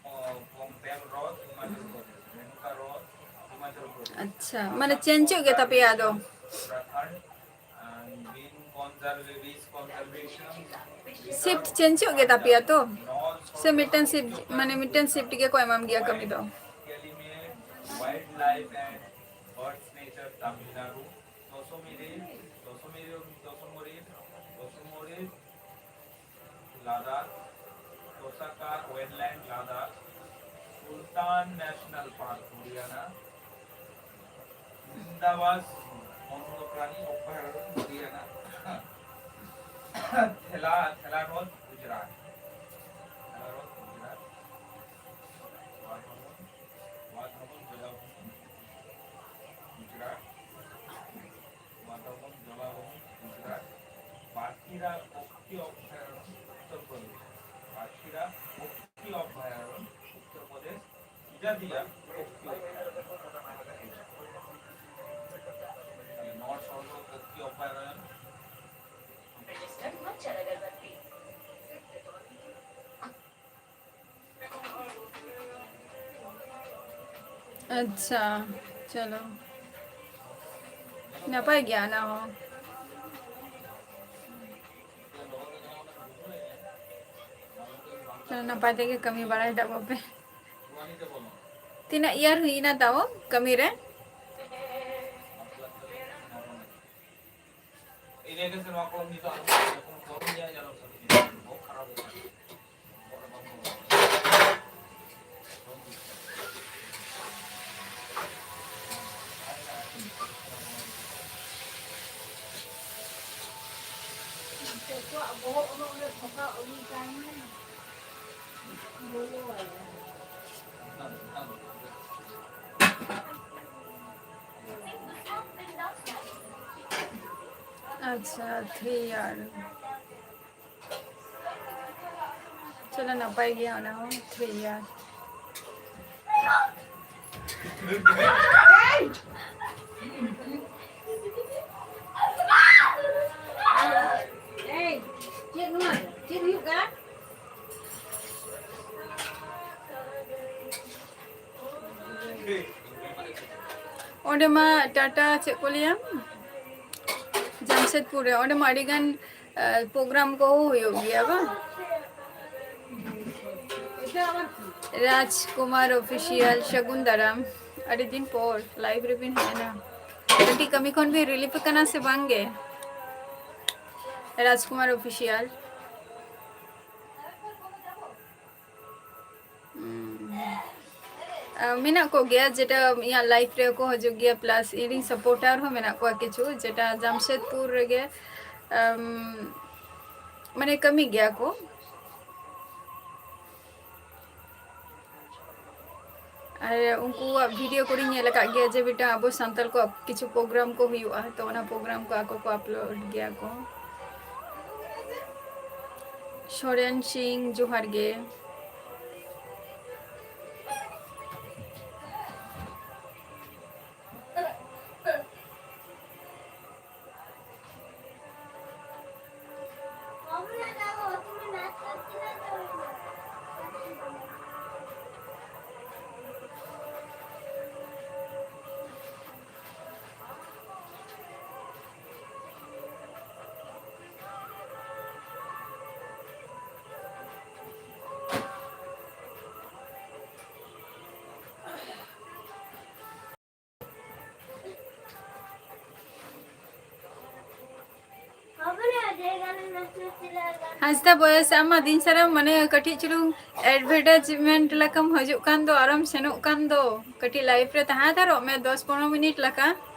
প-, পম্পেল হ্রদ হিমাচল প্রদেশ, রেণুকা হ্রদ হিমাচল প্রদেশ। আচ্ছা, মানে চেঞ্জ ᱦᱩᱭᱩᱜ ᱜᱮ ᱛᱟᱯᱮᱭᱟ ᱟᱫᱚ᱾ Uttarakhand, and being conservative, conservation, ᱥᱤᱯᱴ ᱪᱮᱧᱡᱚᱜ ᱜᱮ ᱛᱟᱯᱮᱭᱟ ᱛᱚ? ᱥᱮ ᱢᱤᱫᱴᱮᱱ ᱥᱤᱯᱴ, ᱢᱟᱱᱮ ᱢᱤᱫᱴᱮᱱ ᱥᱤᱯᱴ ᱜᱮᱠᱚ ᱮᱢᱟᱢ ᱜᱮᱭᱟ ᱠᱟᱹᱢᱤ ᱫᱚ᱾ Wildlife and Birds Nature, Tamil Nadu, Tso Moriri, Tso Moriri, Tso Moriri, Tso Moriri, Ladakh, ᱠᱳᱥᱟᱠᱟ wetland, Ladakh, Sultan national park, Haryana, Bhindawas ᱵᱚᱱᱱᱚᱯᱨᱟᱱᱤ ᱚᱵᱷᱚᱭᱟᱨᱚᱱᱱᱚ, ᱦᱚᱨᱤᱭᱟᱱᱟ, ᱛᱷᱮᱞᱟ, ᱛᱷᱮᱞᱟ ᱦᱨᱚᱫᱽ, ᱜᱩᱡᱽᱨᱟᱴ, ᱛᱷᱮᱞᱟ ᱦᱨᱚᱫᱽ, ᱜᱩᱡᱽᱨᱟᱴ, ᱵᱟᱸᱫᱷᱣᱟᱱ, ᱵᱟᱸᱫᱷᱣᱟᱱ, ᱡᱚᱞᱟᱵᱷᱩᱢᱤ, ᱜᱩᱡᱽᱨᱟᱴ, ᱵᱟᱸᱫᱷᱣᱟᱱ, ᱡᱚᱞᱟᱵᱷᱩᱢᱤ, ᱜᱩᱡᱽᱨᱟᱴ, ᱵᱟᱠᱷᱤᱨᱟ ᱯᱚᱠᱷᱤ ᱚᱵᱷᱚᱭᱟᱨᱚᱱᱱᱚ, ᱩᱛᱛᱚᱨ ᱯᱨᱚᱫᱮᱥ, ᱵᱟᱠᱷᱤᱨᱟ ᱯᱚᱠᱷᱤ ᱚᱵᱷᱚᱭᱟᱨᱚᱱᱱᱚ, ᱩᱛᱛᱚᱨ ᱯᱨᱚᱫᱮᱥ, ᱟᱡᱟᱫᱤᱭᱟ ᱯᱚᱠᱷᱤ ᱚᱵᱷᱚᱭᱟᱨᱚᱱᱱᱚ, ᱱᱚᱨᱛᱷ ᱥᱚᱨᱜᱚ ᱯᱚᱠᱷᱤ ᱚᱵᱷᱚᱭᱟᱨᱚᱱᱱᱚ, ᱟᱪᱪᱷᱟ, ᱪᱚᱞᱚ, ᱱᱟᱯᱟᱭ ᱜᱮᱭᱟ ᱚᱱᱟ ᱦᱚᱸ᱾ ᱱᱟᱯᱟᱭ ᱛᱮᱜᱮ ᱠᱟᱹᱢᱤ ᱵᱟᱲᱟᱭ ᱛᱟᱵᱚᱱ ᱯᱮ᱾ ᱛᱤᱱᱟᱹᱜ ᱤᱭᱟᱨ ᱦᱩᱭᱱᱟ ᱛᱟᱢ ᱠᱟᱹᱢᱤ ᱨᱮ? ᱟᱪᱪᱷᱟ, ᱛᱷᱨᱤ ᱤᱭᱟᱨ᱾ ᱪᱚᱞᱚ, ᱱᱟᱯᱟᱭ ᱜᱮᱭᱟ ᱚᱱᱟ ᱦᱚᱸ, ᱛᱷᱨᱤ ᱤᱭᱟᱨ᱾ ᱮᱭ, ᱪᱮᱫ ᱱᱚᱣᱟ? ᱪᱮᱫ ᱦᱩᱭᱩᱜ ᱠᱟᱱᱟ? ᱚᱸᱰᱮ ᱢᱟ ᱴᱟᱴᱟ ᱪᱮᱫ ᱠᱚ ᱞᱟᱹᱭᱟ, ᱡᱟᱢᱥᱮᱫᱽᱯᱩᱨ ᱨᱮ, ᱚᱸᱰᱮ ᱢᱟ ᱟᱹᱰᱤ ᱜᱟᱱ, ᱟ, ᱯᱨᱳᱜᱨᱟᱢ ᱠᱚ ᱦᱩᱭᱩᱜ ᱜᱮᱭᱟ ᱵᱟᱝ? ᱨᱟᱡᱽᱠᱩᱢᱟᱨ ᱚᱯᱷᱤᱥᱤᱭᱟᱞ, ᱥᱟᱹᱜᱩᱱ ᱫᱟᱨᱟᱢ᱾ ᱟᱹᱰᱤ ᱫᱤᱱ ᱯᱚᱨ ᱞᱟᱭᱤᱵᱷ ᱨᱮᱵᱤᱱ ᱦᱮᱡ ᱮᱱᱟ᱾ ᱠᱟᱹᱴᱤᱡ ᱠᱟᱹᱢᱤ ᱠᱷᱚᱱ ᱵᱤᱱ ᱨᱤᱞᱤᱯᱷ ᱟᱠᱟᱱᱟ ᱥᱮ ᱵᱟᱝ ᱜᱮ, ᱨᱟᱡᱽᱠᱩᱢᱟᱨ ᱚᱯᱷᱤᱥᱤᱭᱟᱞ? ᱩᱸ, ᱟ, ᱢᱮᱱᱟᱜ ᱠᱚᱜᱮᱭᱟ, ᱡᱮᱴᱟ ᱤᱧᱟᱹᱜ ᱞᱟᱭᱤᱯᱷ ᱨᱮᱠᱚ ᱦᱤᱡᱩᱜ ᱜᱮᱭᱟ, ᱯᱞᱟᱥ ᱤᱧᱨᱮᱱ ᱥᱟᱯᱳᱨᱴᱟᱨ ᱦᱚᱸ ᱢᱮᱱᱟᱜ ᱠᱚᱣᱟ ᱠᱤᱪᱷᱩ, ᱡᱮᱴᱟ ᱡᱟᱢᱥᱮᱫᱽᱯᱩᱨ ᱨᱮᱜᱮ, ᱟᱢ, ᱢᱟᱱᱮ ᱠᱟᱹᱢᱤ ᱜᱮᱭᱟ ᱠᱚ᱾ ᱟᱨ ᱩᱱᱠᱩᱣᱟᱜ ᱵᱷᱤᱰᱤᱭᱳ ᱠᱚᱨᱮᱧ ᱧᱮᱞ ᱟᱠᱟᱫ ᱜᱮᱭᱟ ᱡᱮ ᱢᱤᱫᱴᱟᱝ ᱟᱵᱚ ᱥᱟᱱᱛᱟᱲ ᱠᱚᱣᱟᱜ ᱠᱤᱪᱷᱩ ᱯᱨᱳᱜᱨᱟᱢ ᱠᱚ ᱦᱩᱭᱩᱜᱼᱟ, ᱛᱚ ᱚᱱᱟ ᱯᱨᱳᱜᱨᱟᱢ ᱠᱚ ᱟᱠᱚ ᱠᱚ ᱟᱯᱞᱳᱰ ᱜᱮᱭᱟ ᱠᱚ᱾ ᱥᱚᱨᱮᱱ ᱥᱤᱝ, ᱡᱚᱦᱟᱨ ᱜᱮ᱾ ᱦᱟᱸᱥᱫᱟ ᱵᱚᱭᱮᱥ, ᱟᱢ ᱢᱟ ᱫᱤᱱ ᱥᱟᱨᱟ ᱢᱟᱱᱮ ᱠᱟᱹᱴᱤᱡ ᱪᱩᱞᱩᱝ ᱮᱰᱵᱷᱮᱴᱟᱡᱽᱢᱮᱱᱴ ᱞᱮᱠᱟᱢ ᱦᱤᱡᱩᱜ ᱠᱟᱱ ᱫᱚ, ᱟᱨᱮᱢ ᱥᱮᱱᱚᱜ ᱠᱟᱱ ᱫᱚ᱾ ᱠᱟᱹᱴᱤᱡ ᱞᱟᱭᱤᱵᱷ ᱨᱮ ᱛᱟᱦᱮᱸ ᱦᱟᱛᱟᱲᱚᱜ ᱢᱮ ᱫᱚᱥ ᱯᱚᱱᱨᱚ ᱢᱤᱱᱤᱴ ᱞᱮᱠᱟ,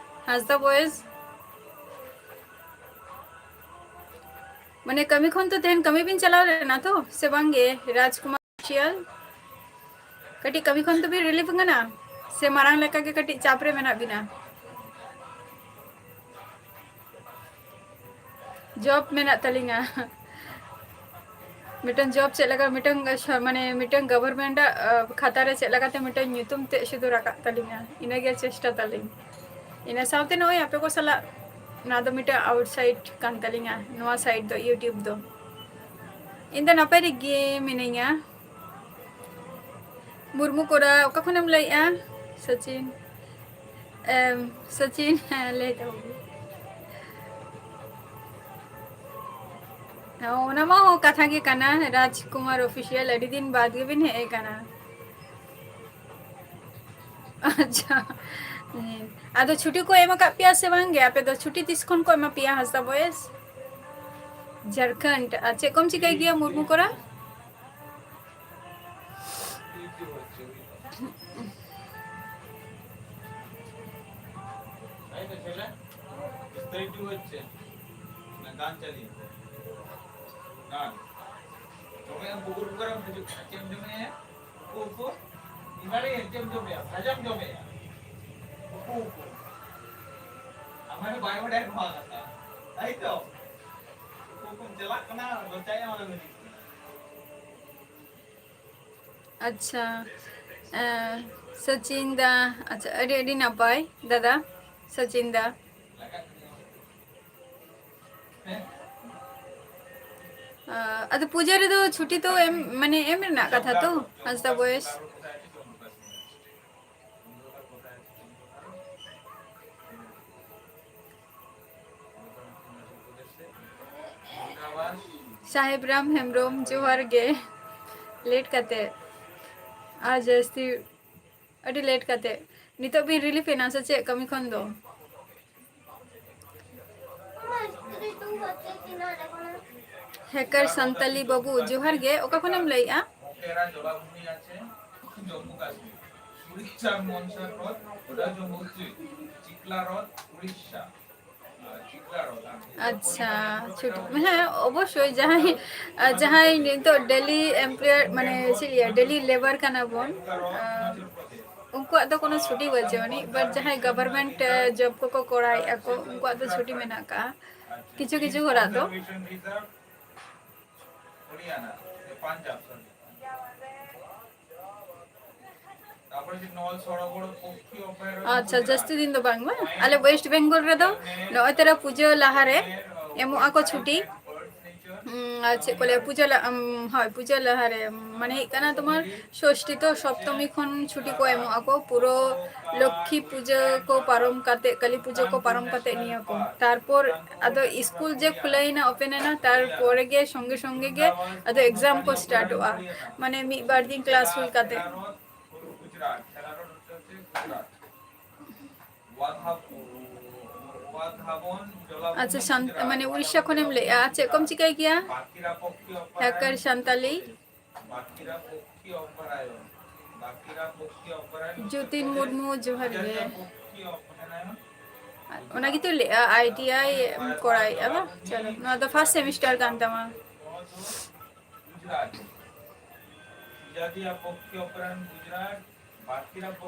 ᱦᱟᱸᱥᱫᱟ ᱵᱚᱭᱮᱥ᱾ ᱢᱟᱱᱮ ᱠᱟᱹᱢᱤ ᱠᱷᱚᱱ ᱛᱚ ᱛᱮᱦᱮᱧ ᱠᱟᱹᱢᱤ ᱵᱤᱱ ᱪᱟᱞᱟᱣ ᱞᱮᱱᱟ ᱛᱚ, ᱥᱮ ᱵᱟᱝ ᱜᱮ ᱨᱟᱡᱽᱠᱩᱢᱟᱨ ᱚᱯᱷᱤᱥᱤᱭᱟᱞ? ᱠᱟᱹᱴᱤᱡ ᱠᱟᱹᱢᱤ ᱠᱷᱚᱱ ᱛᱚ ᱵᱤᱱ ᱨᱤᱞᱤᱯᱷ ᱠᱟᱱᱟ, ᱥᱮ ᱢᱟᱲᱟᱝ ᱞᱮᱠᱟ ᱜᱮ ᱠᱟᱹᱴᱤᱡ ᱪᱟᱯ ᱨᱮ ᱢᱮᱱᱟᱜ ᱵᱤᱱᱟ? ᱡᱚᱵ ᱢᱮᱱᱟᱜ ᱛᱟᱹᱞᱤᱧᱟ᱾ ᱢᱤᱫᱴᱟᱝ ᱡᱚᱵ ᱪᱮᱫ ᱞᱮᱠᱟ, ᱢᱤᱫᱴᱟᱝ ᱥᱚ-, ᱢᱟᱱᱮ ᱢᱤᱫᱴᱟᱝ ᱜᱚᱵᱷᱚᱨᱱᱢᱮᱱᱴ ᱟᱜ, ᱟ, ᱠᱷᱟᱛᱟ ᱨᱮ ᱪᱮᱫ ᱞᱮᱠᱟᱛᱮ ᱢᱤᱫᱴᱟᱝ ᱧᱩᱛᱩᱢ ᱛᱮᱫ ᱥᱩᱫᱷᱩ ᱨᱟᱠᱟᱵ ᱛᱟᱹᱞᱤᱧᱟ, ᱤᱱᱟᱹᱜᱮ ᱪᱮᱥᱴᱟ ᱛᱟᱹᱞᱤᱧ᱾ ᱤᱱᱟᱹ ᱥᱟᱶᱛᱮ ᱱᱚᱜᱼᱚᱭ ᱟᱯᱮ ᱠᱚ ᱥᱟᱞᱟᱜ, ᱱᱚᱣᱟ ᱫᱚ ᱢᱤᱫᱴᱟᱝ ᱟᱣᱩᱴᱥᱟᱭᱤᱰ ᱠᱟᱱ ᱛᱟᱹᱞᱤᱧᱟ, ᱱᱚᱣᱟ ᱥᱟᱭᱤᱰ ᱫᱚ, YouTube ᱫᱚ᱾ ᱤᱧ ᱫᱚ ᱱᱟᱯᱟᱭ ᱨᱮᱜᱮ ᱢᱤᱱᱟᱹᱧᱟ᱾ ᱢᱩᱨᱢᱩ ᱠᱚᱲᱟ, ᱚᱠᱟ ᱠᱷᱚᱱᱮᱢ ᱞᱟᱹᱭᱮᱜᱼᱟ? ᱥᱚᱪᱤᱱ᱾ ᱮᱢ, ᱥᱚᱪᱤᱱ, ᱦᱮᱸ, ᱞᱟᱹᱭ ᱛᱟᱵᱚᱱ ᱢᱮ᱾ ᱚᱱᱟ ᱢᱟ ᱦᱚᱸ ᱠᱟᱛᱷᱟ ᱜᱮ ᱠᱟᱱᱟ, ᱨᱟᱡᱽᱠᱩᱢᱟᱨ ᱚᱯᱷᱤᱥᱤᱭᱟᱞ, ᱟᱹᱰᱤ ᱫᱤᱱ ᱵᱟᱫ ᱜᱮᱵᱤᱱ ᱦᱮᱡ ᱟᱠᱟᱱᱟ᱾ ᱟᱪᱪᱷᱟ᱾ ᱦᱮᱸ᱾ ᱟᱫᱚ ᱪᱷᱩᱴᱤ ᱠᱚ ᱮᱢ ᱟᱠᱟᱫ ᱯᱮᱭᱟ ᱥᱮ ᱵᱟᱝ ᱜᱮ? ᱟᱯᱮ ᱫᱚ ᱪᱷᱩᱴᱤ ᱛᱤᱥ ᱠᱷᱚᱱ ᱠᱚ ᱮᱢᱟ ᱯᱮᱭᱟ, ᱦᱟᱸᱥᱫᱟ ᱵᱚᱭᱮᱥ? ᱡᱷᱟᱲᱠᱷᱚᱸᱰ᱾ ᱟᱨ ᱪᱮᱫ ᱠᱚᱢ ᱪᱤᱠᱟᱹᱭ ᱜᱮᱭᱟ, ᱢᱩᱨᱢᱩ ᱠᱚᱲᱟ? তাই তো ছেলে? বিস্তারিত হচ্ছে। না, গান চালিয়ে। গান। জমে আমি পুকুর পুকুর আমি ভিডিও খাচ্ছি, আমি জমে। ᱩᱠᱩ, ᱩᱠᱩ᱾ ᱤᱢᱟᱨᱮ ᱪᱮᱫ ᱮᱢ ᱡᱚᱢᱮᱭᱟ? ᱵᱷᱟᱡᱟᱢ ᱡᱚᱢᱮᱭᱟ? ᱩᱠᱩ, ᱩᱠᱩ᱾ ᱟᱢᱟᱨ ᱵᱟᱭ ᱵᱟᱰᱟᱭ ᱱᱚᱣᱟ ᱠᱟᱛᱷᱟ᱾ ᱛᱟᱭ ᱛᱚ? ᱩᱠᱩ, ᱩᱠᱩᱢ ᱪᱟᱞᱟᱜ ᱠᱟᱱᱟ, ᱞᱚᱪᱟᱭᱮᱫ ᱟᱢ, ᱟᱞᱮ ᱞᱟᱹᱜᱤᱫ᱾ ᱟᱪᱪᱷᱟ, ᱮᱸ, ᱥᱚᱪᱤᱱ ᱫᱟ, ᱟᱪᱪᱷᱟ, ᱟᱹᱰᱤ, ᱟᱹᱰᱤ ᱱᱟᱯᱟᱭ ᱫᱟᱫᱟ, ᱥᱚᱪᱤᱱ ᱫᱟ᱾ ᱟᱸ, ᱟᱫᱚ ᱯᱩᱡᱟᱹ ᱨᱮᱫᱚ ᱪᱷᱩᱴᱤ ᱛᱚ ᱮᱢ, ᱢᱟᱱᱮ ᱮᱢ ᱨᱮᱱᱟᱜ ᱠᱟᱛᱷᱟ ᱛᱚ, ᱦᱟᱸᱥᱫᱟ ᱵᱚᱭᱮᱥ᱾ ᱥᱟᱦᱮᱵ ᱨᱟᱢ ᱦᱮᱢᱵᱨᱚᱢ, ᱡᱚᱦᱟᱨ ᱜᱮ᱾ ᱞᱮᱴ ᱠᱟᱛᱮ, ᱟᱨ ᱡᱟᱹᱥᱛᱤ, ᱟᱹᱰᱤ ᱞᱮᱴ ᱠᱟᱛᱮ᱾ ᱱᱤᱛᱚᱜ ᱵᱤᱱ ᱨᱤᱞᱤᱯᱷ ᱮᱱᱟ ᱥᱮ ᱪᱮᱫ ᱠᱟᱹᱢᱤ ᱠᱷᱚᱱ ᱫᱚ? ᱦᱮᱠᱟᱨ ᱥᱟᱱᱛᱟᱞᱤ ᱵᱟᱹᱵᱩ, ᱡᱚᱦᱟᱨ ᱜᱮ᱾ ᱚᱠᱟ ᱠᱷᱚᱱᱮᱢ ᱞᱟᱹᱭᱮᱜᱼᱟ? ᱢᱚᱠᱮᱨᱟ ᱡᱚᱞᱟᱵᱷᱩᱢᱤ ᱟᱪᱷᱮ, ᱡᱚᱢᱢᱩ ᱠᱟᱥᱢᱤᱨ᱾ ᱩᱲᱤᱥᱥᱟ ᱢᱚᱱᱥᱟ ᱦᱨᱚᱫ, ᱚᱰᱟ ᱡᱚᱢᱢᱩ ᱩᱪᱤᱛ, ᱪᱤᱠᱞᱟ ᱦᱨᱚᱫ, ᱩᱲᱤᱥᱥᱟ᱾ ᱟᱪᱪᱷᱟ, ᱪᱷᱩᱴᱤ, ᱦᱮᱸ, ᱚᱵᱚᱥᱥᱳᱭ ᱡᱟᱦᱟᱸᱭ, ᱡᱟᱦᱟᱸᱭ ᱱᱤᱛᱚᱜ daily employer, ᱢᱟᱱᱮ ᱪᱮᱫ ᱞᱟᱹᱭᱟ, daily labour ᱠᱟᱱᱟ ᱵᱚᱱ, ᱟᱸ, ᱩᱱᱠᱩᱣᱟᱜ ᱫᱚ ᱠᱳᱱᱳ ᱪᱷᱩᱴᱤ ᱵᱟᱹᱪᱩᱜ ᱟᱹᱱᱤᱡ, but ᱡᱟᱦᱟᱸᱭ government, ᱟᱸ, job ᱠᱚᱠᱚ ᱠᱚᱨᱟᱣᱮᱫᱼᱟ ᱠᱚ, ᱩᱱᱠᱩᱣᱟᱜ ᱫᱚ ᱪᱷᱩᱴᱤ ᱢᱮᱱᱟᱜ ᱟᱠᱟᱜᱼᱟ ᱠᱤᱪᱷᱩ ᱠᱤᱪᱷᱩ ᱦᱚᱲᱟᱜ ᱫᱚ᱾ ᱟᱪᱪᱷᱟ, ᱡᱟᱹᱥᱛᱤ ᱫᱤᱱ ᱫᱚ ᱵᱟᱝ, ᱵᱟᱝ? ᱟᱞᱮ West Bengal ᱨᱮᱫᱚ ᱱᱚᱜᱼᱚᱭ ᱛᱚᱨᱟ ᱯᱩᱡᱟᱹ ᱞᱟᱦᱟᱨᱮ ᱮᱢᱚᱜ ᱟᱠᱚ ᱪᱷᱩᱴᱤ᱾ ᱩᱸ, ᱟᱨ ᱪᱮᱫ ᱠᱚ ᱞᱟᱹᱭᱟ, ᱯᱩᱡᱟᱹ ᱞᱟ-, ᱩᱢ, ᱦᱳᱭ, ᱯᱩᱡᱟᱹ ᱞᱟᱦᱟᱨᱮ, ᱢᱟᱱᱮ ᱦᱩᱭᱩᱜ ᱠᱟᱱᱟ ᱛᱳᱢᱟᱨ ᱥᱚᱥᱴᱤ ᱛᱚ ᱥᱚᱯᱛᱚᱢᱤ ᱠᱷᱚᱱ ᱪᱷᱩᱴᱤ ᱠᱚ ᱮᱢᱚᱜ ᱟᱠᱚ, ᱯᱩᱨᱟᱹ ᱞᱚᱠᱠᱷᱤ ᱯᱩᱡᱟᱹ ᱠᱚ ᱯᱟᱨᱚᱢ ᱠᱟᱛᱮ, ᱠᱟᱹᱞᱤ ᱯᱩᱡᱟᱹ ᱠᱚ ᱯᱟᱨᱚᱢ ᱠᱟᱛᱮ ᱱᱤᱭᱟᱹ ᱠᱚ᱾ ᱛᱟᱨᱯᱚᱨ ᱟᱫᱚ ᱥᱠᱩᱞ ᱡᱮ ᱠᱷᱩᱞᱟᱹᱭᱮᱱᱟ, open ᱮᱱᱟ, ᱛᱟᱨᱯᱚᱨᱮ ᱜᱮ ᱥᱚᱸᱜᱮ ᱥᱚᱸᱜᱮ ᱜᱮ ᱟᱫᱚ exam ᱠᱚ startᱚᱜᱼᱟ, ᱢᱟᱱᱮ ᱢᱤᱫ ᱵᱟᱨ ᱫᱤᱱ class ᱦᱩᱭ ᱠᱟᱛᱮ᱾ ᱟᱪᱪᱷᱟ, ᱥᱟᱱ-, ᱢᱟᱱᱮ ᱩᱲᱤᱥᱥᱟ ᱠᱷᱚᱱᱮᱢ ᱞᱟᱹᱭᱮᱜᱼᱟ, ᱪᱮᱫ ᱠᱚᱢ ᱪᱤᱠᱟᱹᱭ ᱜᱮᱭᱟ? ᱦᱮᱠᱟᱨ ᱥᱟᱱᱛᱟᱞᱤ᱾ ᱡᱳᱛᱤᱱ ᱢᱩᱨᱢᱩ, ᱡᱚᱦᱟᱨ ᱜᱮ᱾ ᱚᱱᱟ ᱜᱮᱛᱚᱧ ᱞᱟᱹᱭᱮᱜᱼᱟ, ᱟᱭ ᱴᱤ ᱟᱭ ᱮᱢ ᱠᱚᱨᱟᱣᱮᱫᱼᱟ ᱵᱟᱝ? ᱪᱚᱞᱚ, ᱱᱚᱣᱟ ᱫᱚ first semester ᱠᱟᱱ ᱛᱟᱢᱟ᱾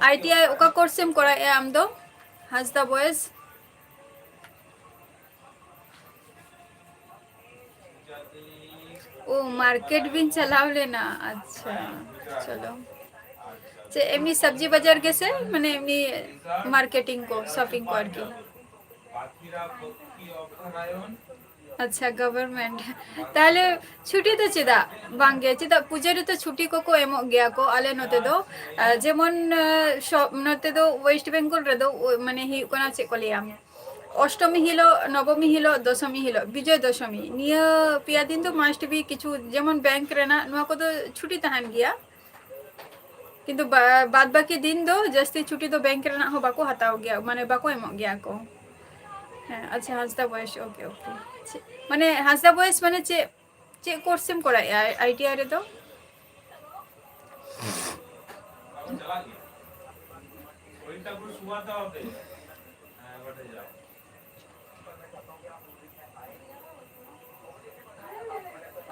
ᱟᱭ ᱴᱤ ᱟᱭ ᱚᱠᱟ course ᱮᱢ ᱠᱚᱨᱟᱣᱮᱫᱼᱟ ᱟᱢ ᱫᱚ, ᱦᱟᱸᱥᱫᱟ ᱵᱚᱭᱮᱥ? ᱳ, market ᱵᱤᱱ ᱪᱟᱞᱟᱣ ᱞᱮᱱᱟ, ᱟᱪᱪᱷᱟ, ᱪᱚᱞᱚ᱾ ᱪᱮᱫ ᱮᱢᱱᱤ ᱥᱚᱵᱽᱡᱤ ᱵᱟᱡᱟᱨ ᱜᱮᱥᱮ, ᱢᱟᱱᱮ ᱮᱢᱱᱤ marketing ᱠᱚ, shopping ᱠᱚ ᱟᱨᱠᱤ? ᱟᱪᱪᱷᱟ, government᱾ ᱛᱟᱦᱞᱮ ᱪᱷᱩᱴᱤ ᱫᱚ ᱪᱮᱫᱟᱜ ᱵᱟᱝᱜᱮ? ᱪᱮᱫᱟᱜ ᱯᱩᱡᱟᱹ ᱨᱮᱛᱚ ᱪᱷᱩᱴᱤ ᱠᱚᱠᱚ ᱮᱢᱚᱜ ᱜᱮᱭᱟ ᱠᱚ ᱟᱞᱮ ᱱᱚᱛᱮ ᱫᱚ᱾ ᱟᱨ ᱡᱮᱢᱚᱱ, ᱟᱸ, ᱥᱚᱵ, ᱱᱚᱛᱮ ᱫᱚ West Bengal ᱨᱮᱫᱚ, ᱳ, ᱢᱟᱱᱮ ᱦᱩᱭᱩᱜ ᱠᱟᱱᱟ, ᱪᱮᱫ ᱠᱚ ᱞᱟᱹᱭᱟ, ᱚᱥᱴᱚᱢᱤ ᱦᱤᱞᱳᱜ, ᱱᱚᱵᱚᱢᱤ ᱦᱤᱞᱳᱜ, ᱫᱚᱥᱚᱢᱤ ᱦᱤᱞᱳᱜ, ᱵᱤᱡᱚᱭ ᱫᱚᱥᱚᱢᱤ, ᱱᱤᱭᱟᱹ ᱯᱮᱭᱟ ᱫᱤᱱ ᱫᱚ must be ᱠᱤᱪᱷᱩ, ᱡᱮᱢᱚᱱ bank ᱨᱮᱱᱟᱜ, ᱱᱚᱣᱟ ᱠᱚᱫᱚ ᱪᱷᱩᱴᱤ ᱛᱟᱦᱮᱱ ᱜᱮᱭᱟ᱾ ᱠᱤᱱᱛᱩ ᱵᱟ-, ᱵᱟᱫ ᱵᱟᱹᱠᱤ ᱫᱤᱱ ᱫᱚ ᱡᱟᱹᱥᱛᱤ ᱪᱷᱩᱴᱤ ᱫᱚ bank ᱨᱮᱱᱟᱜ ᱦᱚᱸ ᱵᱟᱠᱚ ᱦᱟᱛᱟᱣ ᱜᱮᱭᱟ, ᱢᱟᱱᱮ ᱵᱟᱠᱚ ᱮᱢᱚᱜ ᱜᱮᱭᱟ ᱠᱚ᱾ ᱦᱮᱸ, ᱟᱪᱪᱷᱟ, ᱦᱟᱸᱥᱫᱟ ᱵᱚᱭᱮᱥ, okay, okay᱾ ᱪᱮᱫ, ᱢᱟᱱᱮ ᱦᱟᱸᱥᱫᱟ ᱵᱚᱭᱮᱥ ᱢᱟᱱᱮ ᱪᱮᱫ, ᱪᱮᱫ course M ᱠᱚᱨᱟᱣᱮᱫᱼᱟ I T I ᱨᱮᱫᱚ? ᱦᱮᱸ, ᱵᱟᱰᱟᱭ ᱡᱟᱢ᱾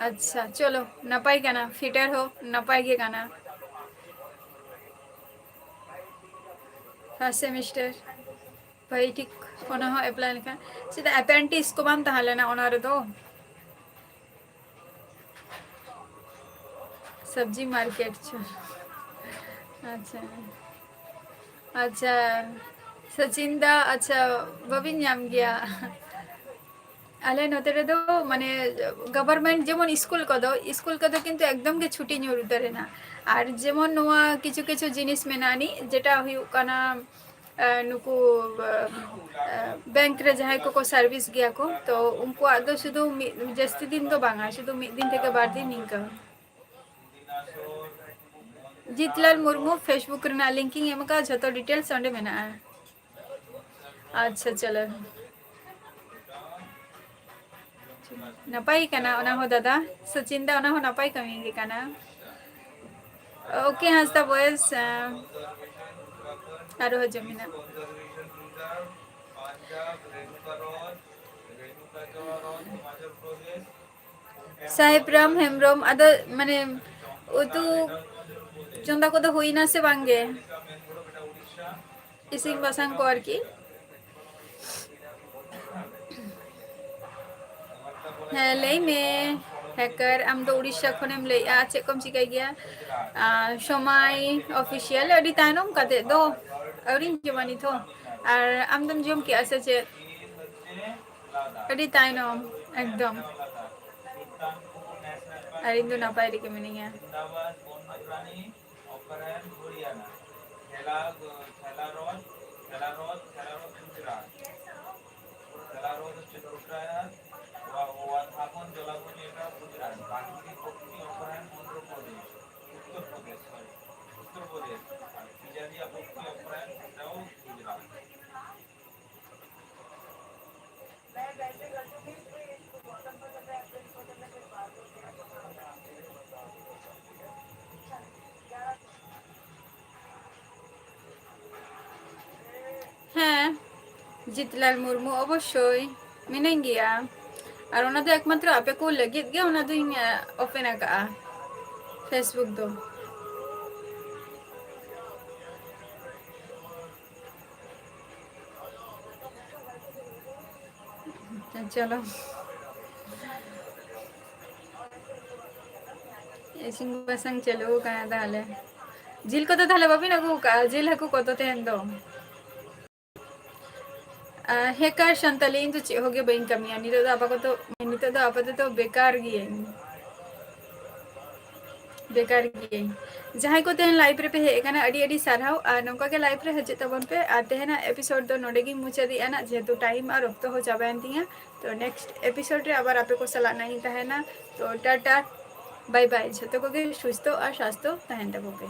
ᱟᱪᱪᱷᱟ, ᱪᱚᱞᱚ, ᱱᱟᱯᱟᱭ ᱠᱟᱱᱟ, ᱯᱷᱤᱴᱟᱨ ᱦᱚᱸ ᱱᱟᱯᱟᱭ ᱜᱮ ᱠᱟᱱᱟ᱾ ᱯᱷᱟᱨᱥᱴ ᱥᱮᱢᱤᱥᱴᱟᱨ ᱵᱷᱟᱹᱜᱤ ᱴᱷᱤᱠ ᱚᱱᱟ ᱦᱚᱸ ᱮᱯᱞᱟᱭ ᱞᱮᱠᱷᱟᱱ᱾ ᱪᱮᱫᱟᱜ ᱮᱯᱮᱱᱰᱤᱠᱥ ᱠᱚ ᱵᱟᱝ ᱛᱟᱦᱮᱸ ᱞᱮᱱᱟ ᱚᱱᱟ ᱨᱮᱫᱚ? ᱥᱚᱵᱽᱡᱤ ᱢᱟᱨᱠᱮᱴ ᱪᱚ᱾ ᱟᱪᱪᱷᱟ, ᱟᱪᱪᱷᱟ, ᱥᱚᱪᱤᱱ ᱫᱟ, ᱟᱪᱪᱷᱟ, ᱵᱟᱹᱵᱤᱱ ᱧᱟᱢ ᱜᱮᱭᱟ᱾ ᱟᱞᱮ ᱱᱚᱛᱮ ᱨᱮᱫᱚ ᱢᱟᱱᱮ ᱜᱚᱵᱷᱚᱨᱢᱮᱱᱴ ᱡᱮᱢᱚᱱ ᱥᱠᱩᱞ ᱠᱚᱫᱚ, ᱥᱠᱩᱞ ᱠᱚᱫᱚ ᱠᱤᱱᱛᱩ ᱮᱠᱫᱚᱢ ᱜᱮ ᱪᱷᱩᱴᱤ ᱧᱩᱨ ᱩᱛᱟᱹᱨ ᱮᱱᱟ᱾ ᱟᱨ ᱡᱮᱢᱚᱱ ᱱᱚᱣᱟ ᱠᱤᱪᱷᱩ ᱠᱤᱪᱷᱩ ᱡᱤᱱᱤᱥ ᱢᱮᱱᱟᱜ ᱟᱹᱱᱤᱡ, ᱡᱮᱴᱟ ᱦᱩᱭᱩᱜ ᱠᱟᱱᱟ, ᱮ, ᱱᱩᱠᱩ, ᱮ, ᱵᱮᱝᱠ ᱨᱮ ᱡᱟᱦᱟᱸᱭ ᱠᱚᱠᱚ ᱥᱟᱨᱵᱷᱤᱥ ᱜᱮᱭᱟ ᱠᱚ, ᱛᱚ ᱩᱱᱠᱩᱣᱟᱜ ᱫᱚ ᱥᱩᱫᱷᱩ ᱢᱤᱫ, ᱡᱟᱹᱥᱛᱤ ᱫᱤᱱ ᱫᱚ ᱵᱟᱝᱟ, ᱥᱩᱫᱷᱩ ᱢᱤᱫ ᱫᱤᱱ ᱛᱷᱮᱠᱮ ᱵᱟᱨ ᱫᱤᱱ ᱱᱤᱝᱠᱟᱹ᱾ ᱡᱤᱛᱞᱟᱞ ᱢᱩᱨᱢᱩ Facebook ᱨᱮᱱᱟᱜ link ᱤᱧ ᱮᱢ ᱟᱠᱟᱫᱼᱟ, ᱡᱷᱚᱛᱚ details ᱚᱸᱰᱮ ᱢᱮᱱᱟᱜᱼᱟ᱾ ᱟᱪᱪᱷᱟ, ᱪᱚᱞᱚ᱾ ᱱᱟᱯᱟᱭ ᱠᱟᱱᱟ ᱚᱱᱟ ᱦᱚᱸ ᱫᱟᱫᱟ, ᱥᱚᱪᱤᱱ ᱫᱟ, ᱚᱱᱟ ᱦᱚᱸ ᱱᱟᱯᱟᱭ ᱠᱟᱹᱢᱤ ᱜᱮ ᱠᱟᱱᱟ᱾ OK ᱦᱟᱸᱥᱫᱟ ᱵᱚᱭᱮᱥ, ᱟᱸ, ᱟᱨᱚ ᱦᱤᱡᱩᱜ ᱢᱮᱱᱟᱜ᱾ ᱥᱟᱦᱮᱵ ᱨᱟᱢ ᱦᱮᱢᱵᱨᱚᱢ, ᱟᱫᱚ ᱢᱟᱱᱮ ᱩᱛᱩ ᱪᱚᱸᱫᱟ ᱠᱚᱫᱚ ᱦᱩᱭᱱᱟ ᱥᱮ ᱵᱟᱝ ᱜᱮ? ᱤᱥᱤᱱ ᱵᱟᱥᱟᱝ ᱠᱚ ᱟᱨᱠᱤ᱾ ᱦᱮᱸ, ᱞᱟᱹᱭ ᱢᱮ᱾ ᱦᱮᱠᱟᱨ, ᱟᱢ ᱫᱚ ᱩᱲᱤᱥᱥᱟ ᱠᱷᱚᱱᱮᱢ ᱞᱟᱹᱭᱮᱜᱼᱟ, ᱪᱮᱫ ᱠᱚᱢ ᱪᱤᱠᱟᱹᱭ ᱜᱮᱭᱟ? ᱟᱨ ᱥᱚᱢᱟᱭ ᱚᱯᱷᱤᱥᱤᱭᱟᱞ, ᱟᱹᱰᱤ ᱛᱟᱭᱱᱚᱢ ᱠᱟᱛᱮ ᱫᱚ, ᱟᱹᱣᱨᱤᱧ ᱡᱚᱢᱟ ᱱᱤᱛ ᱦᱚᱸ᱾ ᱟᱨ ᱟᱢ ᱫᱚᱢ ᱡᱚᱢ ᱠᱮᱜᱼᱟ ᱥᱮ ᱪᱮᱫ? ᱟᱹᱰᱤ ᱛᱟᱭᱱᱚᱢ, ᱮᱠᱫᱚᱢ᱾ ᱟᱨ ᱤᱧ ᱫᱚ ᱱᱟᱯᱟᱭ ᱨᱮᱜᱮ ᱢᱤᱱᱟᱹᱧᱟ᱾ ᱚᱯᱷᱟᱨᱮᱱ ᱦᱚᱨᱤᱭᱟᱱᱟ, ᱠᱷᱮᱞᱟ, ᱠᱷᱮᱞᱟᱨᱚᱛ, ᱠᱷᱮᱞᱟᱨᱚᱛ, ᱠᱷᱮᱞᱟᱨᱚᱛ ᱜᱩᱡᱽᱨᱟᱴ, ᱠᱷᱮᱞᱟᱨᱚᱛ ᱦᱚᱪᱪᱷᱮ ᱜᱩᱡᱽᱨᱟᱴ, ᱳᱣᱟ-, ᱳᱣᱟᱫᱷᱟᱯᱚᱱ ᱡᱚᱞᱟᱯᱩᱨᱤ ᱮᱴᱟ ᱜᱩᱡᱽᱨᱟᱴ, ᱵᱟᱝᱠᱤ ᱯᱚᱠᱠᱷᱤ ᱚᱯᱷᱟᱨᱮᱱ ᱚᱱᱫᱷᱨᱚ ᱯᱨᱚᱫᱮশ, উত্তর প্রদেশ, সরি, উত্তর প্রদেশ, আর ফিজাদিয়া পক্ষী অপরায়ণ এটাও গুজরাট। ᱦᱮᱸ, ᱡᱤᱛᱞᱟᱞ ᱢᱩᱨᱢᱩ, ᱚᱵᱚᱥᱥᱳᱭ ᱢᱤᱱᱟᱹᱧ ᱜᱮᱭᱟ᱾ ᱟᱨ ᱚᱱᱟ ᱫᱚ ᱮᱠᱢᱟᱛᱨᱚ ᱟᱯᱮ ᱠᱚ ᱞᱟᱹᱜᱤᱫ ᱜᱮ ᱚᱱᱟ ᱫᱚᱧ ᱳᱯᱮᱱ ᱟᱠᱟᱜᱼᱟ, Facebook ᱫᱚ᱾ ᱪᱚᱞᱚ, ᱤᱥᱤᱱ ᱵᱟᱥᱟᱝ ᱪᱟᱹᱞᱩ ᱟᱠᱟᱱᱟ ᱛᱟᱦᱚᱞᱮ᱾ ᱡᱤᱞ ᱠᱚᱫᱚ ᱛᱟᱦᱚᱞᱮ ᱵᱟᱵᱤᱱ ᱟᱹᱜᱩ ᱟᱠᱟᱫᱼᱟ? ᱡᱤᱞ ᱦᱟᱹᱠᱩ ᱠᱚᱫᱚ ᱛᱮᱦᱮᱧ ᱫᱚ? ᱟᱨ ᱦᱮᱠᱟᱨ ᱥᱟᱱᱛᱟᱞᱤ, ᱤᱧ ᱫᱚ ᱪᱮᱫ ᱦᱚᱸ ᱜᱮ ᱵᱟᱹᱧ ᱠᱟᱹᱢᱤᱭᱟ ᱱᱤᱛᱚᱜ ᱫᱚ᱾ ᱟᱯᱟᱛᱚᱛᱚ, ᱱᱤᱛᱚᱜ ᱫᱚ ᱟᱯᱟᱛᱚᱛᱚ ᱵᱮᱠᱟᱨ ᱜᱤᱭᱟᱹᱧ, ᱵᱮᱠᱟᱨ ᱜᱤᱭᱟᱹᱧ᱾ ᱡᱟᱦᱟᱸᱭ ᱠᱚ ᱛᱮᱦᱮᱧ live ᱨᱮᱯᱮ ᱦᱮᱡ ᱟᱠᱟᱱᱟ, ᱟᱹᱰᱤ ᱟᱹᱰᱤ ᱥᱟᱨᱦᱟᱣ, ᱟᱨ ᱱᱚᱝᱠᱟ ᱜᱮ live ᱨᱮ ᱦᱤᱡᱩᱜ ᱛᱟᱵᱚᱱ ᱯᱮ᱾ ᱟᱨ ᱛᱮᱦᱮᱧᱟᱜ episode ᱫᱚ ᱱᱚᱰᱮ ᱜᱤᱧ ᱢᱩᱪᱟᱹᱫᱮᱜᱼᱟ ᱱᱟᱜ, ᱡᱮᱦᱮᱛᱩ time ᱟᱨ ᱚᱠᱛᱚ ᱦᱚᱸ ᱪᱟᱵᱟᱭᱮᱱ ᱛᱤᱧᱟ᱾ ᱛᱚ next episode ᱨᱮ ᱟᱵᱟᱨ ᱟᱯᱮ ᱠᱚ ᱥᱟᱞᱟᱜ ᱱᱟᱜ ᱤᱧ ᱛᱟᱦᱮᱱᱟ᱾ ᱛᱚ ᱴᱟᱴᱟ, bye bye, ᱡᱷᱚᱛᱚ ᱠᱚᱜᱮ ᱥᱩᱥᱛᱷᱚ ᱟᱨ ᱥᱟᱥᱛᱷᱚ ᱛᱟᱦᱮᱱ ᱛᱟᱵᱚᱱ ᱯᱮ᱾